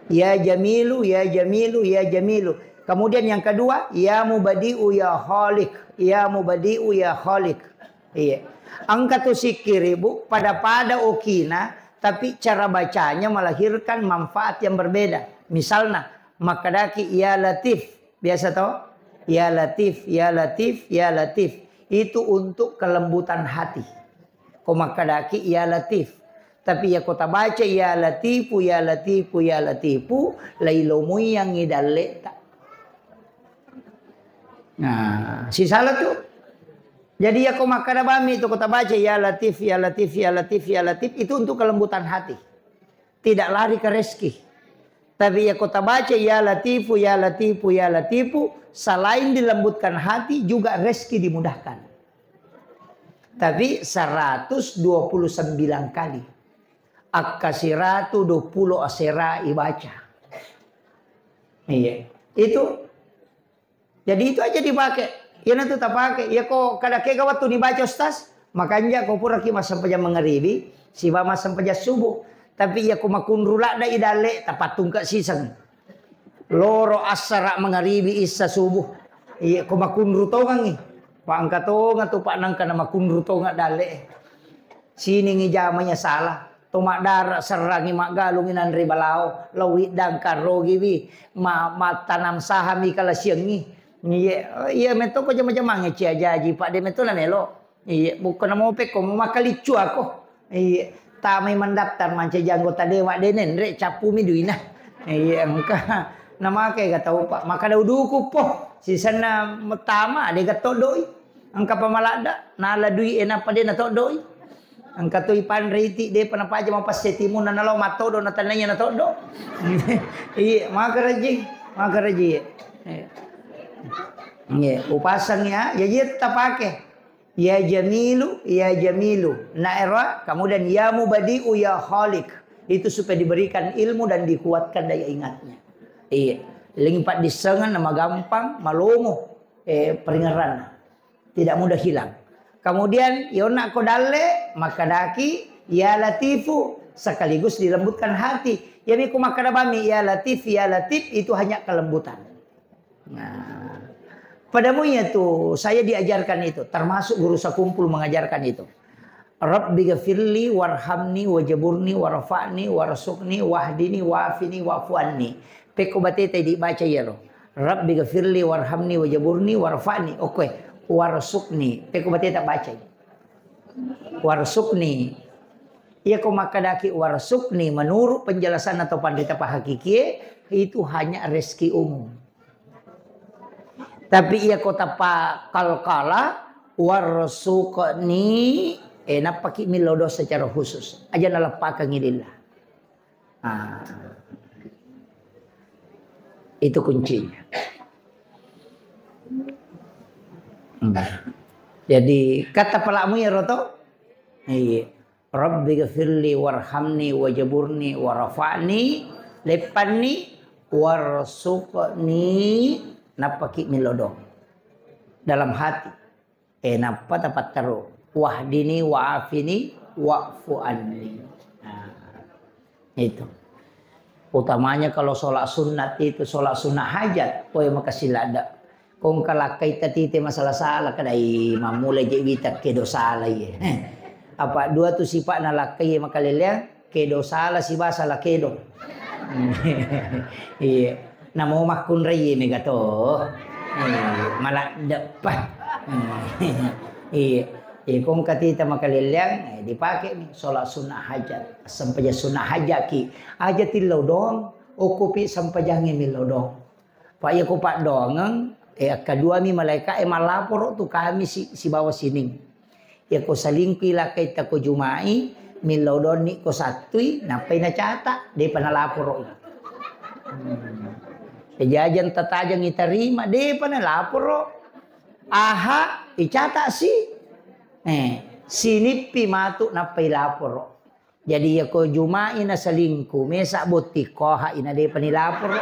"Ya Jamilu, ya Jamilu, ya Jamilu." Kemudian yang kedua, "Ya Mubadi'u, ya Khaliq, ya Mubadi'u, ya Khaliq." Iya. Engka tu sikkiri, Bu, pada-pada okina, tapi cara bacanya melahirkan manfaat yang berbeda. Misalnya, makkedaki, "Ya Latif." Biasa to? "Ya Latif, ya Latif, ya Latif." Itu untuk kelembutan hati. Ko makkedaki, "Ya Latif." Tapi ya ko tabaca, "Ya Latifu, ya Latifu, ya Latifu," lailomuiyangngi dalleta. Nah, sisala tu. Jadi ya ko makkada bami tu ko tabaca, "Ya Latif, ya Latif, ya Latif, ya Latif," itu untuk kelembutan hati. Tidak lari ke rezeki. Tapi ya ko tabaca, "Ya Latifu, ya Latifu, ya Latifu," selain dilembutkan hati, juga rezeki dimudahkan. Tapi seratus dua puluh sembilan kali. Akkasiratu dua puluh asera ibaca. Iya. Itu. Jadi itu aja dipakai. Iyana tu tapake. Ya ko kada kega waktu dibaca, Ustaz, makanja ko puraki massempajang mangaribi, siba massempajang subuh. Tapi ya ko makunru ladda i dalle, tapatungka siseng. Loro assara mangaribi issa subuh. Iya, ko makunru tongangi. Pak engka tonga tu, Pak, nangka na makunru tonga dalle. Siningi jamanya salah. To maddara serrangi maggalungi nanre balao, lao widdang karrogiwi, ma-, mattanam sahami kalasiangi. Iya, iya metto ko jama-jamange cia jaji, Pak, de metto na melo. Iya, bukkana mope ko makaliccu ako. Iya, tamai mendaftar mancaji anggota dewan de nenre cappumi duina. Iya, engka namake ga tau, Pak. Maka dauduku po. Sisenna metama de ga toddoi. Engka pamaladda, nala dui e nappa de na toddoi. Engka toi panre iti, depa napaja mapasse timunna nalao mattodo na tennaya na toddo. Iya, maka rajing, maka rajing. Iya. Iya, upasang ya, ya iya tapake. Ya Jamilu, ya Jamilu. Naera, kemudian ya Mubadi'u, ya Khaliq. Itu supaya diberikan ilmu dan dikuatkan daya ingatnya. Iya. Limpat disengan nama gampang, malomo, eh, peringeran. Tidak mudah hilang. Kemudian, yonna ko dalle, makadaki, ya Latifu, sekaligus dilembutkan hati. Jadi ku makkada bami, ya Latif, ya Latif, itu hanya kelembutan. Nah, pada muiya tu saya diajarkan itu, termasuk guru sakumpul mengajarkan itu. Rabbi gafirli warhamni wajaburni warfa'ni warzuqni wahdini wafini wa'fu anni. Pekko bateta dibaca iyaro. Rabbi gafirli warhamni wajaburni warfa'ni. Oke, warzuqni. Pekko bateta bacai. Warzuqni. Iya ko makkadaki warzuqni, menurut penjelasan atau pandita pahakikie, itu hanya rezeki umum. Tapi iya ko tappa kalkala, warzuqni, eh, nappaki millau doa secara khusus. Aja naleppakangi lillah. Ah. Itu kuncinya. Hmm. Jadi, kata pelamu ya, Roto? Iya. Rabbi ghafirli warhamni wajaburni warafa'ni, leppanni, warsuqni, nappaki milodong. Dalam hati. Eh, nappa tapattaro. Wahdini wa'afini wa'fu anni. Nah, itu. Utamanya kalau sholat sunat itu, sholat sunat hajat, poi makasih lada. Kong kalakkai tatite masalah-salah, kadai mamula je wita kedo salah ye. Apa dua tu sifat na lakkai makaleleang, kedo salah siba salah kedo. Iya. Namo makkunrai mega to. Iya, malah depa. Iya. Iya, kong katita makaleleang, eh, dipake mi sholat sunnah hajat. Sempajang sunnah hajat ki. Aja tillau dong, okupi sempajangi millau dong. Pak iya ko paddoangeng, eh, kedua mi malaika e malaporo tu kami si, sibawa sining. Iya ko salingkui lakkai tako Jumai, millau donni ko sattui, nappai nacata, depa nalaporo. Hmm. Kejajang tatajang itarima, depa nalaporo. Aha, icata si. Eh, sinippi matu nappai laporo. Jadi, iya ko Jumai na selingkuh, mesa botting koha ina depa ni laporo.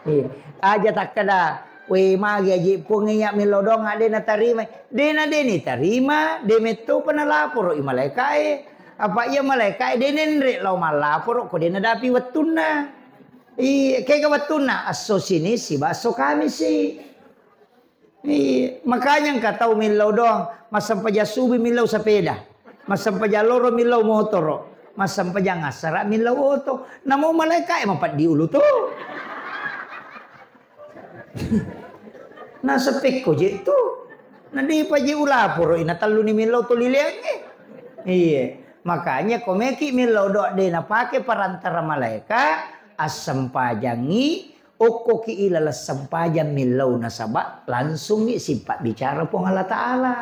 Iya. Aja takkeda, "We, magi aji Puang iya millau dong, ade na tarima." De na de ni tarima, de metto pa na laporo i malaika e. Apa iya malaika e de nenre lao mallaporo ko de na dapi wettunna. Iya, kega wettunna? Esso Sining siba esso Kamisi. Iya, makanya engka tau millau doang, massempajang subuh millau sepeda, massempajang loro millau motoro, massempajang assara millau oto. Namo malaika e mapaddi ulu tu. Nasepekko je tu. Na depa je ulaporo ina tellu ni millau toli leangnge. Iya, makanya ko meki millau doa de napake perantara malaika, assempajangi Okkoki ilaleng sempajang millau nasaba langsungngi sipabbicara Puang Allah Ta'ala.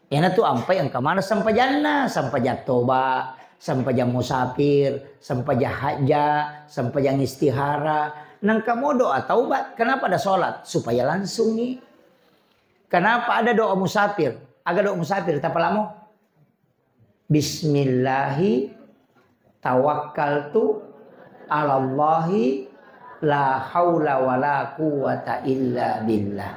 Iyanatu ampai engka maneng sempajanna, sempajang toba, sempajang musafir, sempajang hajja, sempajang istihara. Nengka mo doa taubat, kenapa ada sholat? Supaya langsungngi. Kenapa ada doa musafir? Aga doa musafir, tapalamo? Bismillahi tawakkaltu alallahi la haula wala quwwata illa billah.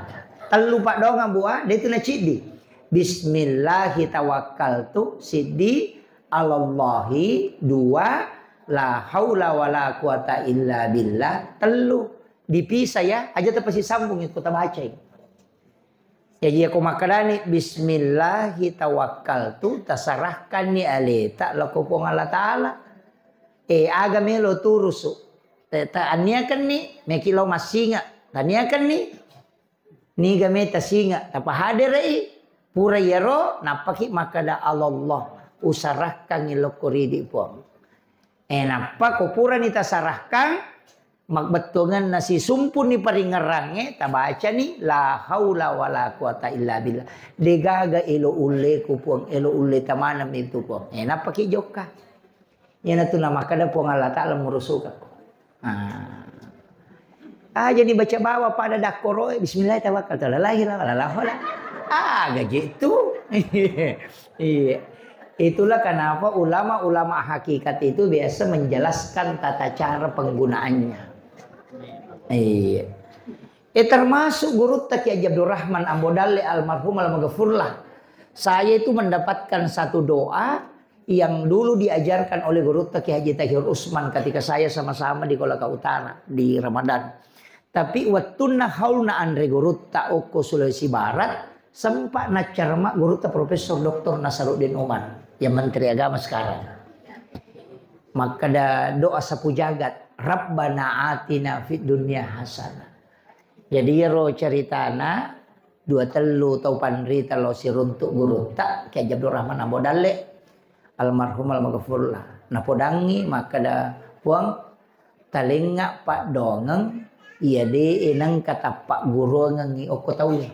Tellu paddoangeng, Bu, ah, de tu naciddi. Bismillahi tawakkaltu, siddi, alallahi, dua, la haula wala quwwata illa billah, tellu. Dipisah ya, aja tapasisambung iko tabacai. Jaji, iyako makkedani, "Bismillahi tawakkaltu," tasarahkanni aleta lako Puang Allah Ta'ala. Eh, aga melo turusu? Eh, ta-, anniakenni, meki lao massinga. Taniakenni, niga me tasinga, tapahadere'i. Pura iyaro, nappaki makkeda, "Allah, usarahkangngi lokko ridi, Puang." Eh, nappa ko purani tasarahkang, mabbettuangenna sisumpunni paringerrangnge, tabacani, "La haula wala quwata illa billah." Degaga elo ulleku, Puang, elo ulle tamaneng itu, Puang. Eh, nappaki jokka. Iyanatu namakkeda Puang Allah Ta'ala murusukakko. Ah. Ah, jadi baca bawa pada dakkoroe, "Bismillah tawakkaltu ala la ilaha illallah." Ah, gaji itu. Iya. Itulah kenapa ulama-ulama hakikat itu biasa menjelaskan tata cara penggunaannya. Iya. Eh, termasuk gurutta Kiai Haji Abdurrahman Ambo Dalle almarhum almaghfurlah. Saya itu mendapatkan satu doa yang dulu diajarkan oleh gurutta Kiai Haji Tahir Usman ketika saya sama-sama di Kolaka Utara di Ramadan. Tapi wettunna haulna anre gurutta okko Sulawesi Barat, sempat naccarma gurutta Profesor Doktor Nasaruddin Umar yang Menteri Agama sekarang. Makkeda doa sapu jagat, "Rabbana atina fid dunya hasanah." Jadi iyaro ceritana, dua tellu tau panrita lao siruntuk gurutta, Kiai Haji Abdurrahman Ambo Dalle, almarhum almaghfurlah. Napodangngi makkeda, "Puang, talengnga paddoangeng iya de'e nengka tappagguruangengngi okko tauwe."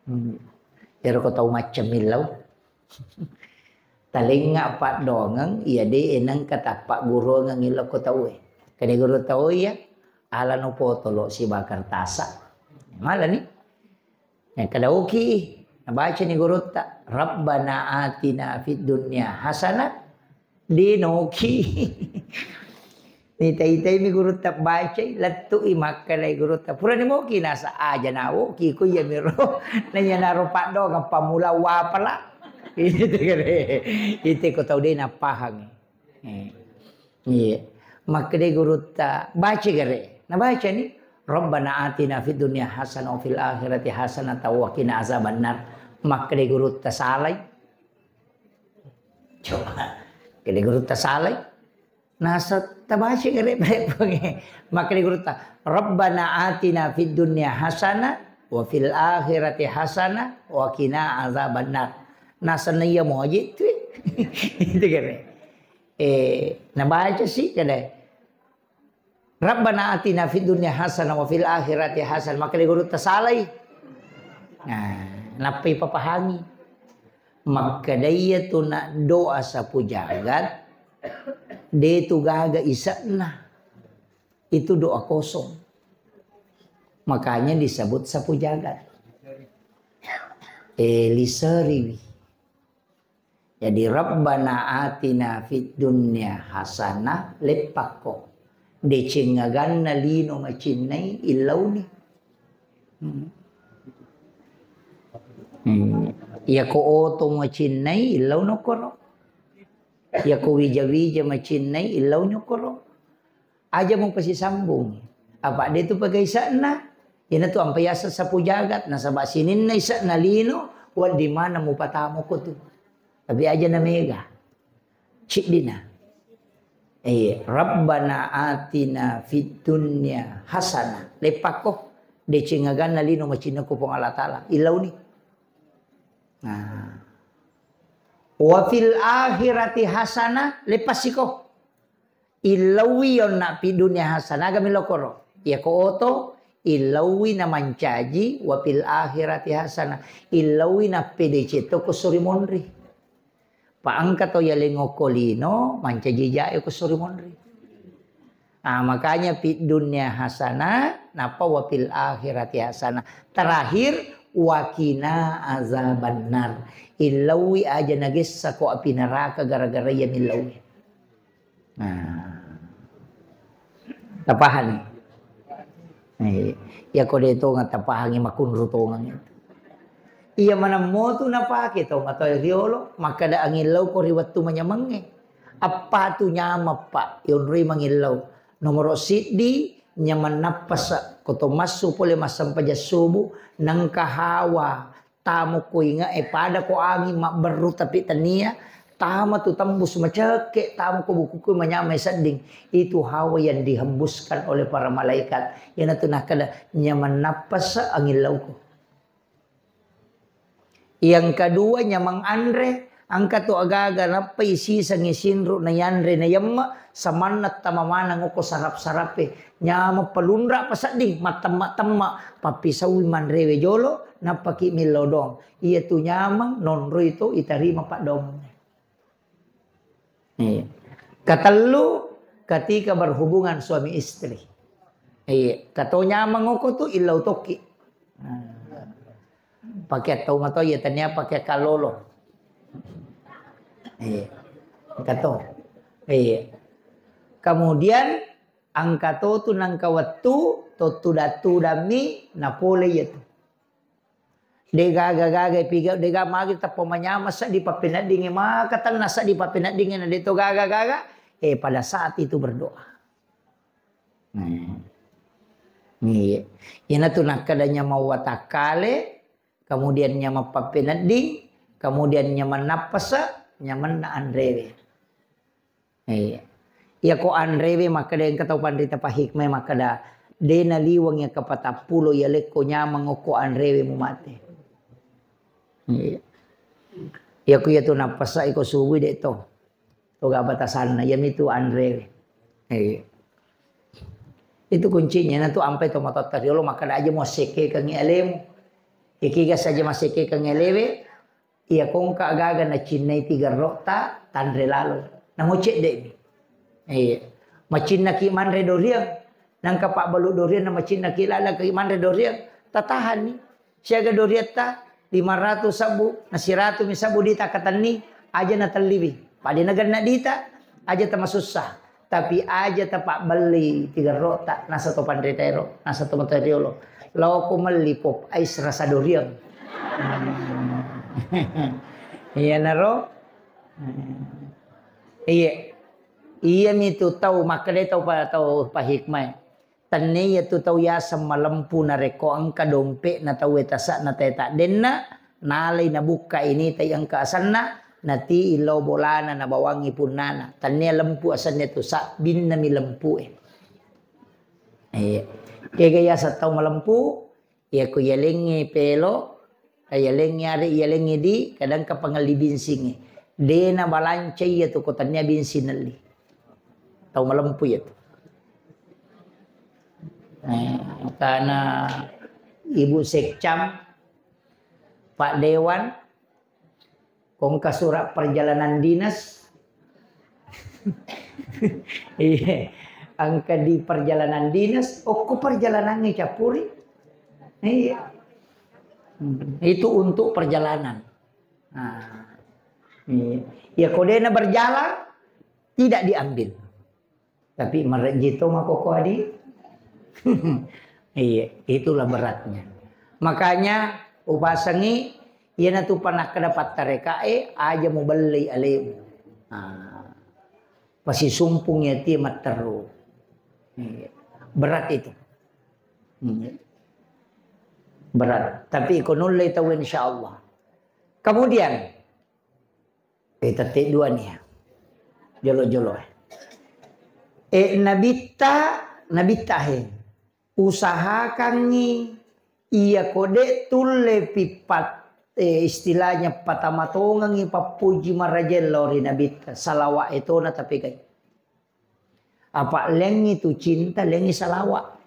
Hmm. Iyaro ko tau macca millau. Talengnga paddoangeng iya de'e nengka tappagguruangengngi lokko tauwe. Kede gurutta, "Oh iya, alano potolo sibawa kertasa." Malani. Yang kada oki, nabacani gurutta, "Rabbana atina fid dunya hasanah." Dinoki. Nitai-taimi gurutta bacai, lettu'i makkedai gurutta, "Purani moki?" Nasa, "Aja nawoki, ko iyamiro." Naiyanaro paddoangeng pammula wapala. Itu kere. Itu ko tau de napahangi. Eh. Iya. Makkedai gurutta, "Baca gare." Nabacani, "Rabbana atina fid dunya hasanah wa fil akhirati hasanah wa qina azabannar." Makkedai gurutta, "Salai." Coba. Kedai gurutta salai. Nasa tabaca gare pole. Makkedai gurutta, "Rabbana atina fid dunya hasanah wa fil akhirati hasanah wa qina azabannar." Nasa naiya moji tu. Itu kere. Eh, nabaca si kede. "Rabbana atina fid dunya hasanah wa fil akhirati hasanah." Makkedai gurutta, "Salai." Nah, nappai papahangi. Makkedai tu na doa sapu jagat, de tu gaga ise'na. Itu doa kosong. Makanya disebut sapu jagat. Eh, liseriwi. Jadi, "Rabbana atina fid dunya hasanah," leppakko. Deceng aganna lino macinnai, illauni. Hmm. Hmm. Iyako oto macinnai, illau nokkoro. Iyako wija-wija macinnai, illau nokkoro. Aja mupasisambung. Apa de tu pegaise'na? Iyanatu ampai yaseng sapu jagat, nasaba sininna ise'na lino, wedding maneng mupatamuko tu. Tapi aja na mega. Ciddina. Eh, "Rabbana atina fid dunya hasanah." Leppakko, deceng aganna lino macinnako Puang Allah Taala. Illauni. Nah. "Wa fil akhirati hasanah," leppasiko. Illaui yonna pi dunia hasanah, aga millau koro. Iyako oto, illaui na mancaji, wa fil akhirati hasanah. Illaui na P D C to ko sori monri. Pa engka to yaleng okko lino, mancaji jae ko sori monri. Ah, makanya pi dunia hasanah, napa wa fil akhirati hasanah. Terakhir, wa qina azabannar. Illaui aja nagessa ko api neraka gara-gara iya millaui. Nah. Tapahanni? Eh, iya ko de tongeng tapahangi makunru tongeng itu. Iya maneng motu napake to matoa riolo, makkeda angillau ko ri wettu manyamengnge. Appa tu nyameng, Pak, yonroi mangillau. Nomoro siddi, nyameng nappasa, ko to massu pole massempajang subuh, nengka hawa, tamo ko inge'e, pada ko anging mabberru tapi tania, tama tu tembus macekke, tamo ko bukuku manyameng sedding. Itu hawa yang dihembuskan oleh para malaikat. Iyanatu nakkeda, nyameng nappasa angillauku. Yang kedua, nyameng anre, engka tu agaga nappai sisengngi sinru na yanre na yemme, samanna tama maneng okko sarap-sarape. Nyameng palunra pasedding, mattemma-temma, pappisaui manrewe jolo, nappaki millau doang. Iya tu nyameng, nonroi to itarima paddoangnge. Iya. Katellu, ketika berhubungan suami istri. Iya, kato nyameng oko tu illau tokki. Nah. Pakai tau mato iya tania pakai kalolo. Iya. Kato. Iya. Kemudian engka to tu nengka wettu to tudang-tudammi napole iya tu. De gaga-gaga piga, de gaga magi tappa manyameng seddi pappeneddingnge, maka tenna seddi pappeneddingnge na de to gaga-gaga, eh, pada saat itu berdoa. Nah. Iya. Iyanatu nakkeda nyameng watakkale, kemudian nyameng pappenedding, kemudian nyameng nappasa, nyamenna anrewe. Iya. Iyako anrewe makkeda engka tau panrita pahikmai makkeda, de naliweng iya kapatappulo iya lekko nyameng okko anrewe mumate. Iya. Iyako iyatu nappasai ko subui de to. Toga batasanna, iyamitu anrewe. Iya. Itu kuncinya, natu ampai to matotta riolo makkeda aja muassekkekengngi alemu. Ikiga saja massekkekengngi alewe, iya kongka gaga nacinnai tigerro'ta, tanre lalo. Namo cedde'mi. Iya. Macinnaki manre doriang, nangka pabbalu doriang na macinnaki lalaki manre doriang, tatahanni. Siaga doriatta lima ratus sabbu, na siratu mi sabbu dita katenni, aja na telliwi. Pade na genna dita, aja tamasussa. Tapi aja tapabbelli tigerrota, nasa to panre tero, nasa to materiolo. Lao ko melli pop ice rasa doriang. Iya naro. Iya. Iya mi tu tau makkeda tau pa-, tau pahikmai. Tennia tu tau yaseng malempu narekko engka dompe'na tauwe tase'na tae taddenna, nalai nabukka ini tai engka asenna, nati illau bolana nabawangi punnana. Tennia lempu asenna tu sabbinna mi lempu e. Iya. Kega yaseng tau malempu, Iyako iyalengnge pelo, iyalengnge are, iyalengnge di, kadang ka pangelli binsingnge. De na balanca iya tu ko tennia binsing nelli. Tau malempu iya tu. Eh, karena Ibu Sekcam, Pak Dewan, Ko engka surat perjalanan dinas. Iya, engka di perjalanan dinas, okko perjalanannya capuri. Iya. Hmm, itu untuk perjalanan. Nah, iya. Ya, kodena berjalan, tidak diambil. Tapi marejji to makkokkoe, Adi. Iya, itulah beratnya. Makanya upasengi, iyanatu panakkeda pattarekae, aja mubellei alemu. Nah, pasisumpung yatie matteru. Iya. Berat itu. Iya. Berat. Tapi iko nullei tau, insyaallah. Kemudian, Eh, tette dua nih ya. Jolo-jolo, eh. Eh, nabitta, nabitta, he. Usahakangngi iya ko de tulle pippat, eh, istilahnya patama tongengngi pappuji marajella ri nabitta. Salawa etona tapegai. Apa lengngi tu cinta, lengngi salawa.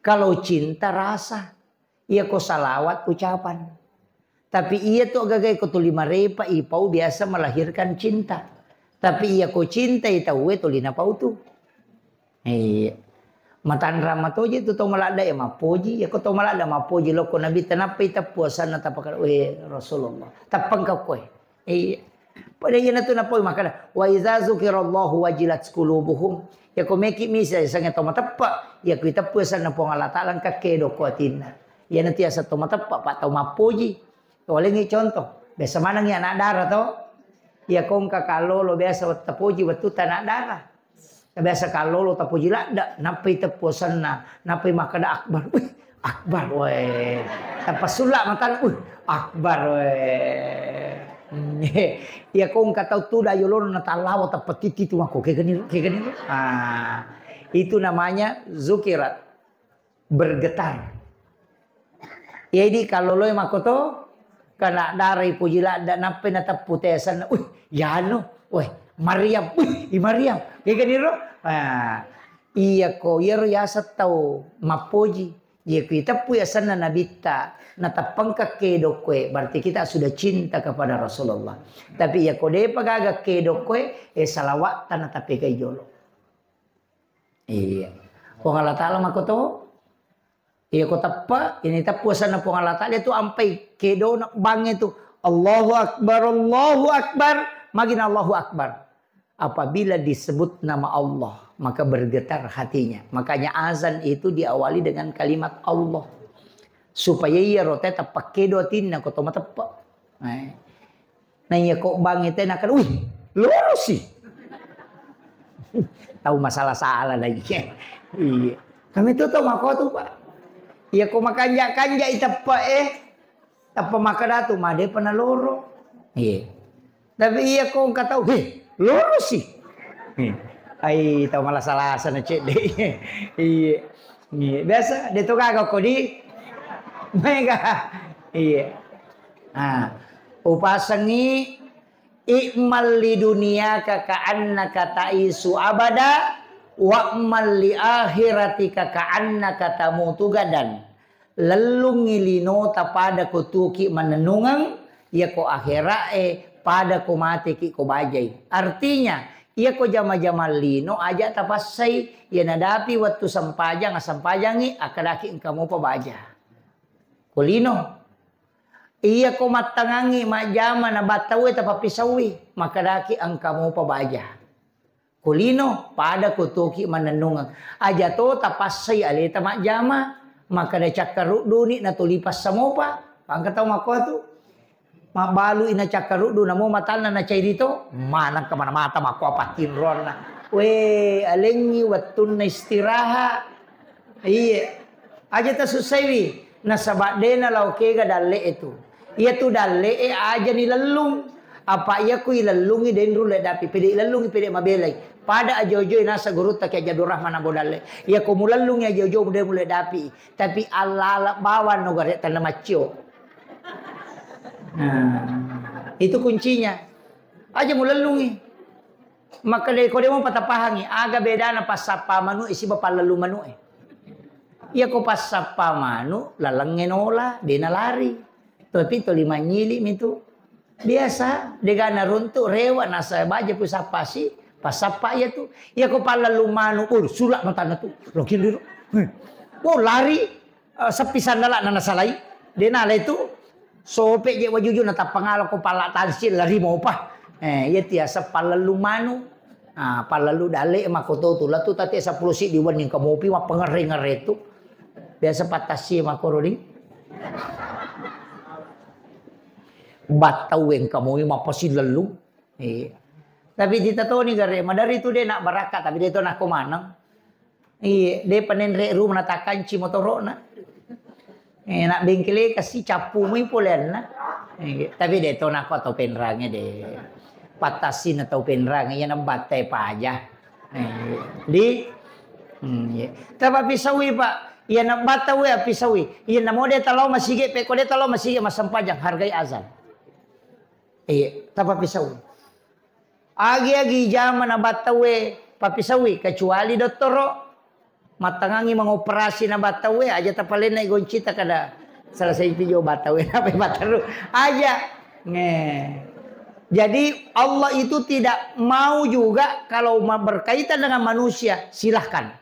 Kalau cinta rasa, iya ko salawat ucapan. Tapi iya tu agaga ko tuli marepa ipau biasa melahirkan cinta. Tapi iya ko cinta i tauwe tuli napau tu. Iya. Matanrang matoje tu tau maladda ya mappoji, iya ko tau maladda mappoji loko nabi tenappa i teppu asanna tapakal, "Weh Rasulullah, teppengka koe." Iya. Pada iyanatu napoi makkeda, "Wa idza dzukirallahu wajilat qulubuhum." Yako meki misa sange to mateppe, yako iteppu sanna Puang Allah Taala engka kedo ko atinna. Iyanatu yaseng to mateppe, Pak, tau mappoji. Tolengi contoh, biasa manengi anak dara to. Yako engka kallolo biasa wettu poji wettu anak dara. Biasa kallolo tapoji ladda, nappai teppu asenna, nappai makkeda akbar. Wih, akbar, weh. Tappa sulla matana, wih, akbar, weh. Iya ko engka tau tuda yolona natallawa tappa titi tu mako, kegani, kegani. Ah, itu namanya zukirat. Bergetar. Jadi kalloloi makkoto, kana darai poji ladda nappai nateppu tesanna. Wih, yano. Weh, Maryam. Wih, i Maryam. Kegani ro? Ah, iya ko, iyaro yaseng tau mappoji. Iya ko iteppu yasenna nabitta, nateppengka kedo koe, berarti kita sudah cinta kepada Rasulullah. Tapi iya ko depa gaga kedo koe, eh, salawatta natapegai jolo. Iya. Puang Allah Taala makkoto. Iya ko teppa, ini teppu asenna Puang Allah Taala itu ampai kedona bangnge tu. Allahu Akbar, Allahu Akbar, magina Allahu Akbar. Apabila disebut nama Allah, maka bergetar hatinya. Makanya azan itu diawali dengan kalimat Allah. Supaya iya rote teppa kedo atinna ko to mateppa. Eh. Nah, iya ko bangnge te nakkeda, "Wih, lorosi." Tau masalah-salah lagi. Iya. Kami tu tau mako tu, Pak. Iya ko makanja-kanja iteppa, eh. Tappa makkeda tu, "Made pa naloro." Iya. Tapi iya ko engka tau, "Heh, lorosi." Heh. Ai, tau malasa-lasa na cedde. Iya. Iya. Biasa, de to gaga ko di. Mega. Iya. Ah, upasengi, "I'mal li dunyaka ka'annaka ta'isu abada, wa'mal li akhiratika ka'annaka tamutu gadan." Lellungngi linota pada ko tuki mannennungeng, iya ko akhira'e pada ko mateki ko bajai. Artinya, Iyako jama-jamang lino, aja tapassai. Iya nadapi wettu sempajang, assempajangngi, akkadaki engka mopa baja. Ko lino. Iyako mattangangngi majjama na battaue tapappisaui, makkadaki engka mopa baja. Ko lino, pada ko toki mannennungeng. Aja to tapassai aleta majjama, makkada cakkarudduni natuli passa mopa. Engka tau makkotu. Mabbalui na cakkaruddu, namo matanna na cairi to, maneng ka mana mata makko apa tinroanna. We, alengngi wettunna istirahat. Iye. Aja tasussaiwi, nasaba dena lao kega dalle e tu. Iya tu dalle e aja ni lellung. Apa iya ku ilellungi denru le dapi, pede ilellungi pede mabelai. Pada ajo-ajo nasa gurutta ke Abdul Rahman Abu Dalle. Iya ko mulellungi ajo-ajo mudemu le dapi. Tapi alala bawang no gare tanna maccio. Nah, itu kuncinya. Aja mulellungi. Maka de-, ko demo patapahangi, aga bedana passappa manu e siba pallellu manu e. Iya ko passappa manu, lalengnge nola, dena lari. Tapi toli manyili mitu. Biasa, degana runtu, rewa, nasa baja pu sappasi, passappa iya tu. Iya ko pallellu manu, oh, sulak matanna tu. Lokin dulu. Oh, lari. Eh, seppi sandala'na nasalai. De nala itu. Sope je wajuju natappangala ko palla tansil lari mopa. Eh, iya tiasa pallellu manu. Ah, pallellu dalle makoto tu. Latu tate seppulo siddi wenni kamopi mappengerre-ngerre tu. Biasa pattassi makoro di. Battau engka moi mapasi lellu. Iya. Tapi ditatoni gare, madari tu de nak barakka, tapi de to nako maneng. Iya, de panenre rumah natakanci motorokna. Eh, nak bengkele kasi cappu mui poleanna. Iya, tapi de to nako tau penrange de. Patasina tau penrange, iya nabatte paja. Iya. Di, hmm, iya. Tapi pisaui, Pak. Iya nabatta we pisaui. Iya namo de talo masigi, peko de talo masigi masempajang, hargai azan. Iya, tapappisaui. Agi-agi jama nabattaue pappisaui, kecuali dottoro. Mattangangi mangoperasi nabattaue, aja tapalenna goncita kada selesai pijo battaue, napai batteru. Aja. Nge. Jadi Allah itu tidak mau juga kalau ma-, berkaitan dengan manusia, silahkan.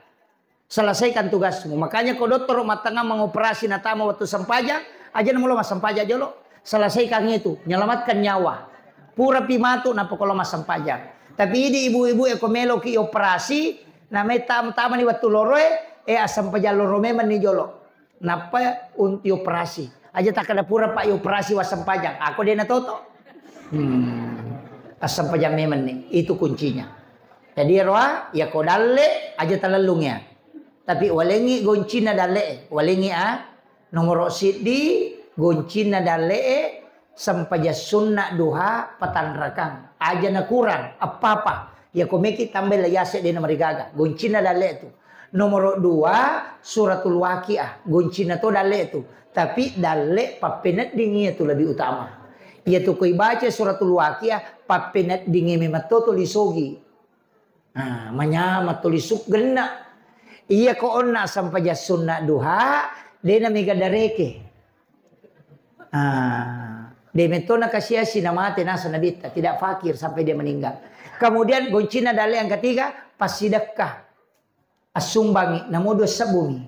Selesaikan tugasmu. Makanya ko dottoro mattangang mangoperasi natama wettu sempajang, aja namulo massempajang jolo. Selesaikan itu, nyelamatkan nyawa. Purapi matu nappa ko lo massempajang. Tapi idi ibu-ibu e ko meloki operasi, namai tam-, tamani wettu loroe, eh, assempajang loro memenni jolo. Nappa un-, ioperasi. Aja takkeda pura, Pak, ioperasi wassempajang. Ako de natoto. Hmm. Assempajang memenni. Itu kuncinya. Jadi eroa, ya ko dalle, aja talellung ya. Tapi walengngi goncinna dalle'e, walengngi a. Nomoro siddi, goncinna dalle'e, sempajang sunna duha patanrakang. Aja nakurang, appapa. Yako meki tambai la yase de namarigaga. Goncinna dalle'e tu. Nomoro dua, suratul Waqiah. Goncinna to dalle'e tu. Tapi dalle pappeneddingi tu lebih utama. Iya tu koi baca suratul Waqiah, pappeneddingi memang to tuli sogi. Ah, manyameng tuli suggenna. Iya ko onna sempajang sunna duha, dena mega dareke. Ah, de metona kasiasi namate nasa nabitta, tidak fakir sampai dia meninggal. Kemudian goncinna dalle yang ketiga, passidekka. Assumbangi, namo dua sebbumi.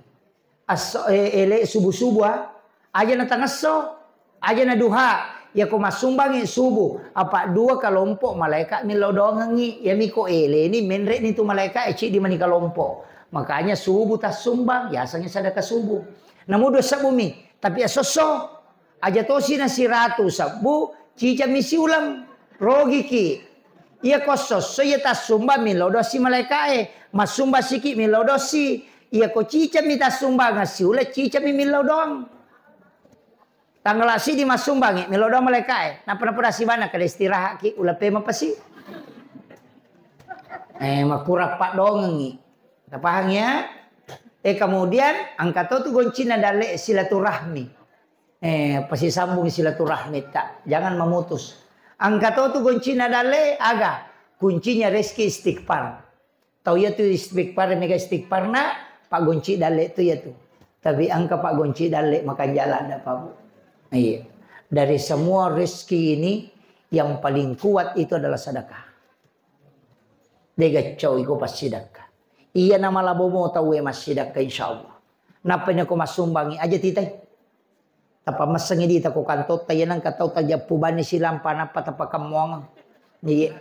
Asso-, e-, ele subuh-subuh, ah. Aja na tangesso, aja na duha. Yako massumbangi subuh, apa dua kelompok malaika millau doangengngi. Yami ko eleni, menre ni tu malaika e, ciddi mani kelompok. Makanya subuh tassumbang, yasengngi sedekah subuh. Namo dua sebbumi, tapi asosso. Aja tosi na siratu sebbu, cicammi siuleng, rogiki. Iya ko sosso iya tassumba millau dosi malaikae, massumba siki millau dosi. Iya ko cicammi tassumbangeng siuleng, cicammi millau doang. Tanggala siddi massumbangi, millau doang malaikae. Napa-napa dasi bana kada istirahatki, ulepe mapasi. Eh, makurang padongengi. Tapahang ya? Eh, kemudian angka to tu goncinna dalle silaturahmi. Eh, pasisambung silaturahmi ta. Jangan memutus. Angka to tu goncinna dalle, aga? Kuncinya reski istighfar. Tau iya tu istighfar, mega istighfarna, paggonci dalle tu iya tu. Tapi angka paggonci dalle makan jalan ndak pabu. Iya. Dari semua rezeki ini yang paling kuat itu adalah sedekah. De gaccau iko passidakka. Iya namalabo mo tauwe massidakka, insyaallah. Nappa nako massumbangi aja titai. Tappa messengi dita ko kantotta, iya nengka tau tajappu bani silampa nappa tapakemmuang. Iya.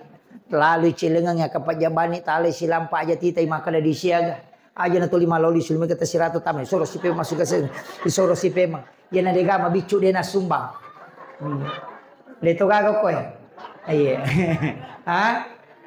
Lalu cilengang ya kapajabani talai silampa aja titai makkeda disiaga. Aja na tuli maloli sulmi kata siratu tama, soro sipe masuk ke sini. Soro sipe mang. Iya na dega mabiccu de nasumbang. Hmm. De to gaga koe. Iya. Ha?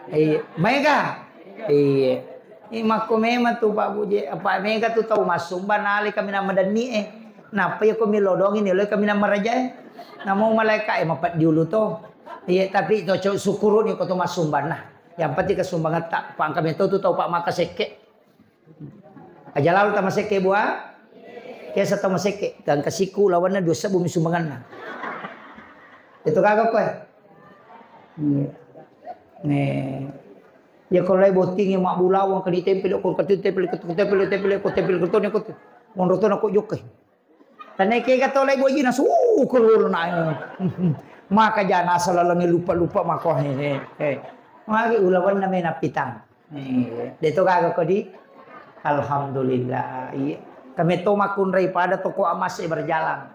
Iya. Mega. Iya. Ini makko memang tu Pak Buje, apa mega tu tau masumba nale kami nama dani eh. Napa ya ko milodong ini lo kami nama raja eh. Namo malaika eh mapat diulu to. Iya tapi to cok syukuru ni ko to masumba nah. Yang penting kesumbangan tak pang kami to tu tau Pak maka sekke. Aja lalu tama sekke bua. Kesa tama sekke gangka siku lawanna dua sebbu mi sumbanganna. Itu kagak koe. Iya. Nih. Ya kalau lai botting yang mak bulawang ke ditempel ko ketempel ketempel ketempel ketempel ketempel ketempel. Monro to nako jokke. Tanai kega to lai boji na sukur na. Maka jana asal lalangi lupa-lupa mako he he he. Magi ulawan na mena pitang. Iya. De to gaga kodi. Alhamdulillah. Iya. Kami to makunrai pada toko amas e berjalan.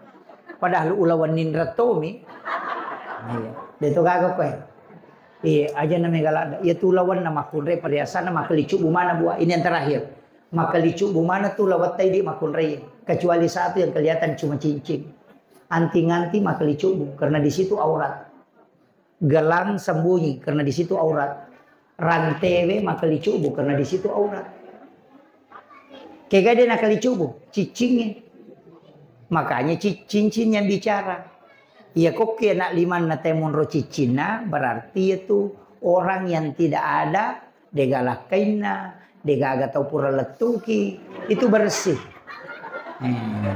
Padahal ulawan ninra tomi. Iya. De to gaga koe. Iya, aja na mega ladda. Iya tu ulawan na makunrai perhiasan na makelicu bumana buah. Ini yang terakhir. Makelicu bumana tu ulawan tai di makunrai. Kecuali satu yang kelihatan cuma cincin. Anting-anting makelicu bu karena di situ aurat. Gelang sembunyi karena di situ aurat. Rantewe makelicubu karena di situ aurat. Kega de nakelicubu, ciccingnge. Makanya ci-, cincin yang bicara. Iya kokke anak limanna temonro ciccinna, berarti itu orang yang tidak ada, dega lakkainna, degaga tau pura lettuki, itu bersih. Eh,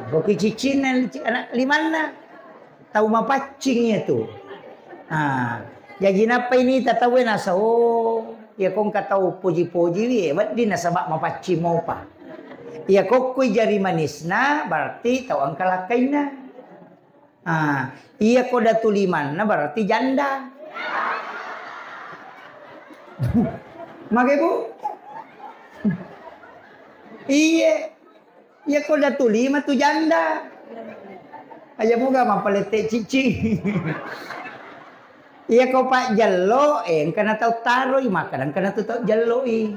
koki ciccinna anak limanna. Tau mapaccing iya tu. Ah, jaji nappa ini tatawe nasa, oh, iya kongka tau poji-poji wi, wedding nasaba mapaccing mopa. Iya kokkui jari manisna, berarti tau engka lakkainna. Ah, iya ko datu limanna, berarti janda. Mage, Bu? Iye. Iya ko datu lima tu janda. Aja moga mappalette cicci. Iya ko pajjello, eh, engkana tau taroi, makkada engkana tu tau jelloi.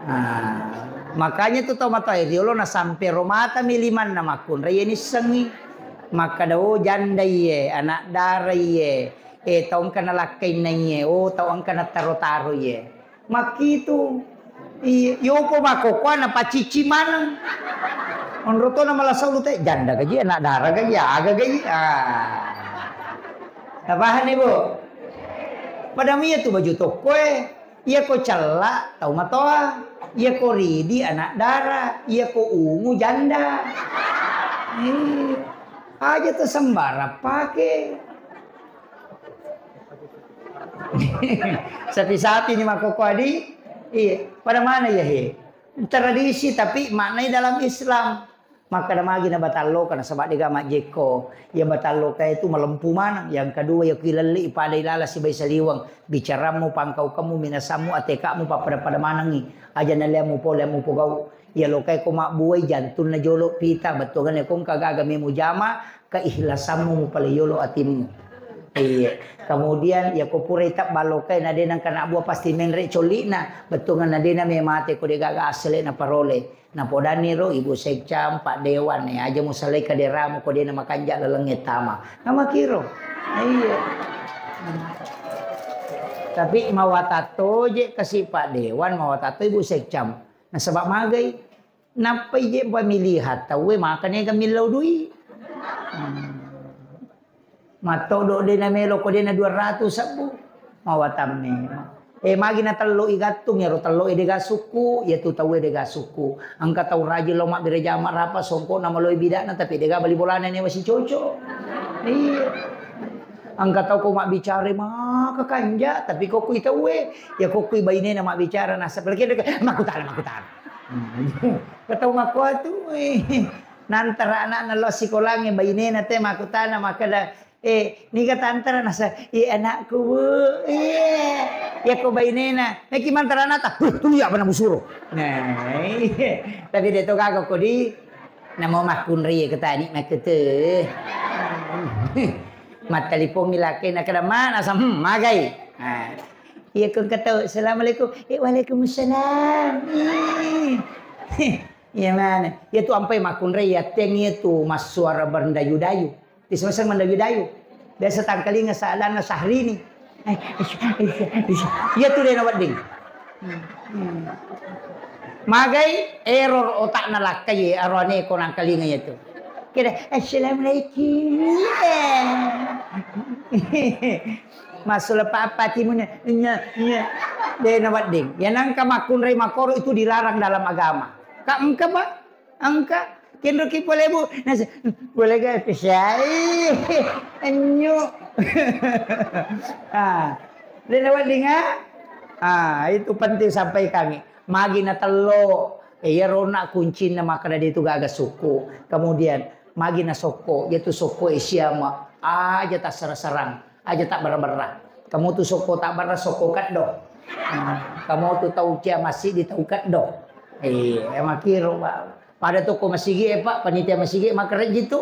Nah, makanya tu tau matoa riolo na sampe romata mi limanna makkunrai nissengi. Makkada, oh, janda iye, anak dara iye, eh, tau engkana lakkainna iye, oh, tau engkana taro-taro iye. Makkitu. Iya, yopo makkokkoe napacicci maneng. Onro to na malasa ulute, janda gaji, anak dara gaji, aga gaji. Ah. Tapahanni, Bu? Pada mia tu baju tokkoe. Iya ko cella tau matoa. Iya ko ridi anak dara. Iya ko ungu janda. Eh, aja tu sembarang pake. Sapi-sapi ni makkokkoe di. Iya, pada mana ya he? Tradisi tapi maknai dalam Islam. Makkada magi na batalloka nasaba dega majjekko. Iya batalloka itu malempu maneng. Yang kedua ya kilelli pada ilala sibai saliweng. Bicarammu, pangkaukemmu, minasammu, atekakmu pappada-pada manengi. Aja naliammu pole mupogau. Iya lokai ko mabbuai jantunna jolo pita bettuanna ko engka gaga memu jama. Keikhlasanmu mupale yolo atimmu. Iya. Kemudian ya ko purai tabbalokai na de nengka nabbua pasti menre colli'na. Bettuanna de na memate ko de gaga assele na parole. Napodanni ro ibu sekcam, pak dewan, eh, aja musalai kaderamu ko de na makanja lalengnge tama. Namakiro. Iya. Tapi mawatato je kasi pak dewan, mawatato ibu sekcam. Nasaba magai. Nappai je pamilihan tauwe maka nega millau dui. Hmm. Mattodo de na melo ko de na dua ratus sebbu. Mawatang memang. Eh, magi na tello i gattung, yaro tello e dega sukku, ya tu tauwe dega sukku. Engka tau rajin lo mabbere jama rapa songko na maloi bidana tapi dega bali bolana newa si coco. Iya. Engka tau ko mabbicara maka kanja tapi ko kui tauwe, ya ko kui bainena mabbicara nasa pelkede makutana makutana. Ketau makkuatu, eh, nantara anakna lao sikolangnge bainena te makkutana makkeda, Eh, niga tantara nasa, "Iya anakku, Bu." Iya. Iya ko bainena, "Meki mantara anata." "Huh, tuli apa namu suro?" Nah, iya. Tapi de to gaga ko di, namo makkunrai ke tani makkete. Mattalipongi lakena kada mana sam, hmm, magai. Nah. Iya ko engka tau, "Assalamualaikum." Eh, "Waalaikumsalam." Ih. Iya mana? Iya tu ampai makkunrai, iya teng iya tu massuara berdayu-dayu. Disemeseng mendayu-dayu. Biasa tangkalinga sadanna Syahrini. Eh, iya tu de nawedding. Hmm. Magai error otakna lakkai, aroane ko nangkalinga iya tu. Kira, "Assalamualaikum." Masuk lepa apa timun? Iya, iya. De nawedding. Ya nangka makkunrai makoro itu dilarang dalam agama. Ka engka, Pak? Engka. Kenroki pole, Bu. Nasa, boleh gak? Syai. Enyu. Ah. De nawedding, ah? Ah, itu penting sampaikan. Magi na tello. Eh, iya rona kuncinna makkeda de tu gaga sukku. Kemudian, magi na sokko. Iya tu sokko Asia ma. Aja tassara-sarang. Aja tabberra-berra. Kamu tu sokko tabberra, sokko keddo. Hmm, kamu tu tau cia masigi, tau keddo. Eh, makkiro, Pak. Pada toko masigi, eh, Pak, panitia masigi makkerejji tu.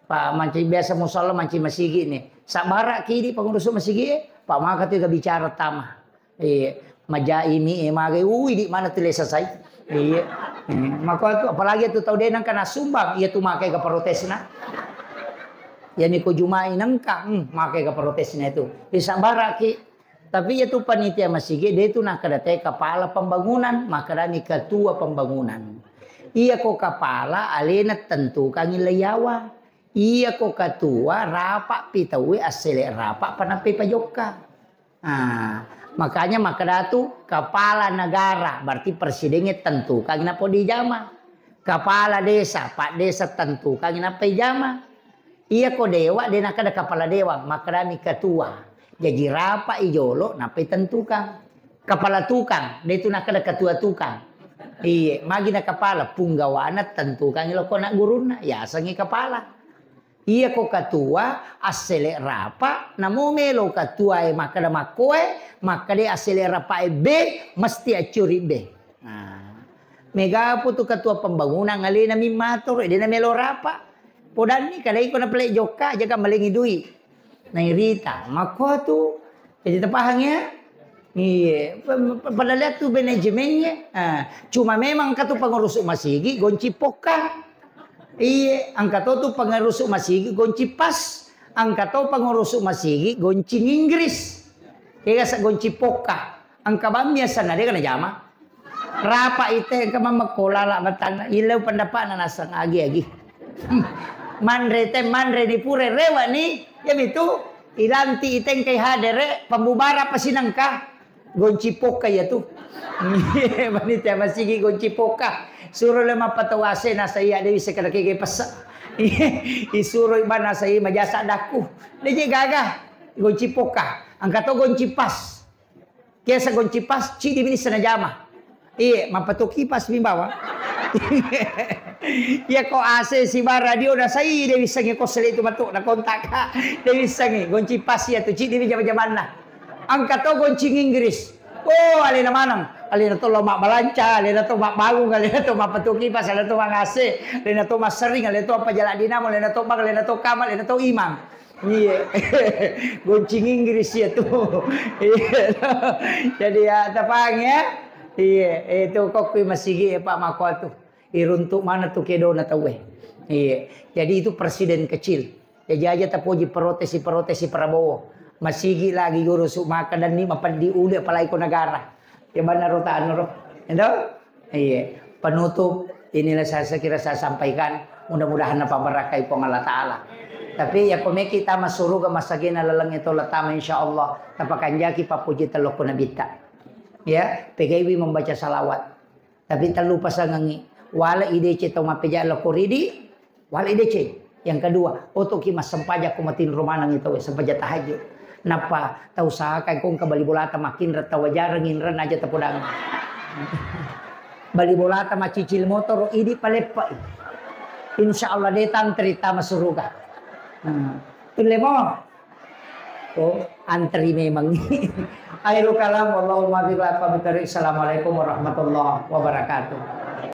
Pak, manci biasa musalla, manci masigi ni. Sabbara kidi pengurus masigi, eh. Pak, maka tu bicara tama. Iya, majaimi, eh, magai, ui, di mana tu lesa sai? Iya. Eh, maka tu, apalagi tu tau de nangka nasumbang, iya tu makai ke protesna. Iya ni ko Jumai nengka, hmm, makai ke protesna itu. Bisa baraki. Tapi iya tu panitia masigi, de tu nakkeda te kepala pembangunan, makkedani ketua pembangunan. Iya ko kepala alena tentukangi leiyawa. Iya ko ketua rapak pi tauwe assele rapak panappai pajokka. Ah, makanya makkeda tu kepala negara, berarti presidennya tentukangi nappa dijama. Kepala desa, pak desa tentukangi nappa ijama. Iya ko dewa, de nakkeda kepala dewan, makkedani ketua. Jaji rapak i jolo nappa itentukan. Kepala tukang, de tu nakkeda ketua tukang. Iye, magi na kepala, punggawana tentukangi lokko anak gurunna, yasengi kepala. Iya ko ketua, assele rapak, namo melo ketua e makkeda makkoe, makkeda assele rapak e B, mesti accuri B. Nah, mega pu tu ketua pembangunan alena mimmato, de na melo rapak. Podanni kadai ko na pele jokka, jaga malengi dui. Nairita, makko tu. Jadi tapahang ya? Iya, pa-, pa-, pada lihat tu manajemennya. Ah, cuma memang katu pengurus masigi gonci pokka. Iya, angka to tu pengurus masigi gonci pas. Angka to pengurus masigi gonci Inggris. Kega sa gonci pokka. Angka bammi asanna de kana jama. Rapa ite engka mammekko lala batanna, illau pendapatna naseng agi-agi. Manre te, manre ni pure rewa ni, yamitu ilanti itengkai hadere pembubara pasinengka gonci pokka iya tu. Panitia masigi gonci pokka. Suro le mappatau ase nasa iya de wisse kada kege pessa. Isuro ibana sai majasa dakku. De je gaga gonci pokka. Angka to gonci pas. Kiasa gonci pas, cidi minissa najama. Iye, mappatu kipas mi bawa. Iya ko A C siba radio na sai de wissengi ko sele itu matu na kontak. De wissengi gonci pas iya tu cidi mi jama-jamanna. Angka to gonci Inggris. Oh, alena maneng. Alena to lo mabbalanca, alena to mabbangung, alena to mappatu kipas, alena to mangase, alena to massering, alena to apa jala dinamo, alena to bang, alena to kamar, alena to imang. Iya. Goncing Inggris iya tu. Iya. Jadi ya, tapang ya. Iya, itu kokkui masigi ya, Pak, makko tu. Iruntuk mana tu kedona tauwe. Iya. Jadi itu presiden kecil. Jadi aja tapoji protesi-protesi Prabowo. Masigi lagi guru su maka dan ni mapeddi uli apalagi ko negara. Ya benar ro tanu ro. Endo? Iya, penutup, inilah saya, saya kira saya sampaikan, mudah-mudahan napabarakai Puang Allah Ta'ala. Tapi ya, komeki tama suruga masagena laleng itu letama, insya Allah, tapakanjaki papuji telokku nabitta. Ya, pegaiwi membaca salawat. Tapi tellu pasangangi, wala idece tau mapeja lokko ridi, Wale deceng. Yang kedua, otoki massempajang ko matinro maneng itu, sempajang tahajud. Nappa tau usahakan ko engka bali bolata makinra tau ajareng inren aja tepodang. Bali bolata macicil motor, idi paleppai. Insya Allah de tantri tama suruga. Hmm. Tulle mo. Oh, antri memang. Akhirul kalam, wallahul muwaffiq ila aqwamit thariq. Assalamualaikum warahmatullahi wabarakatuh.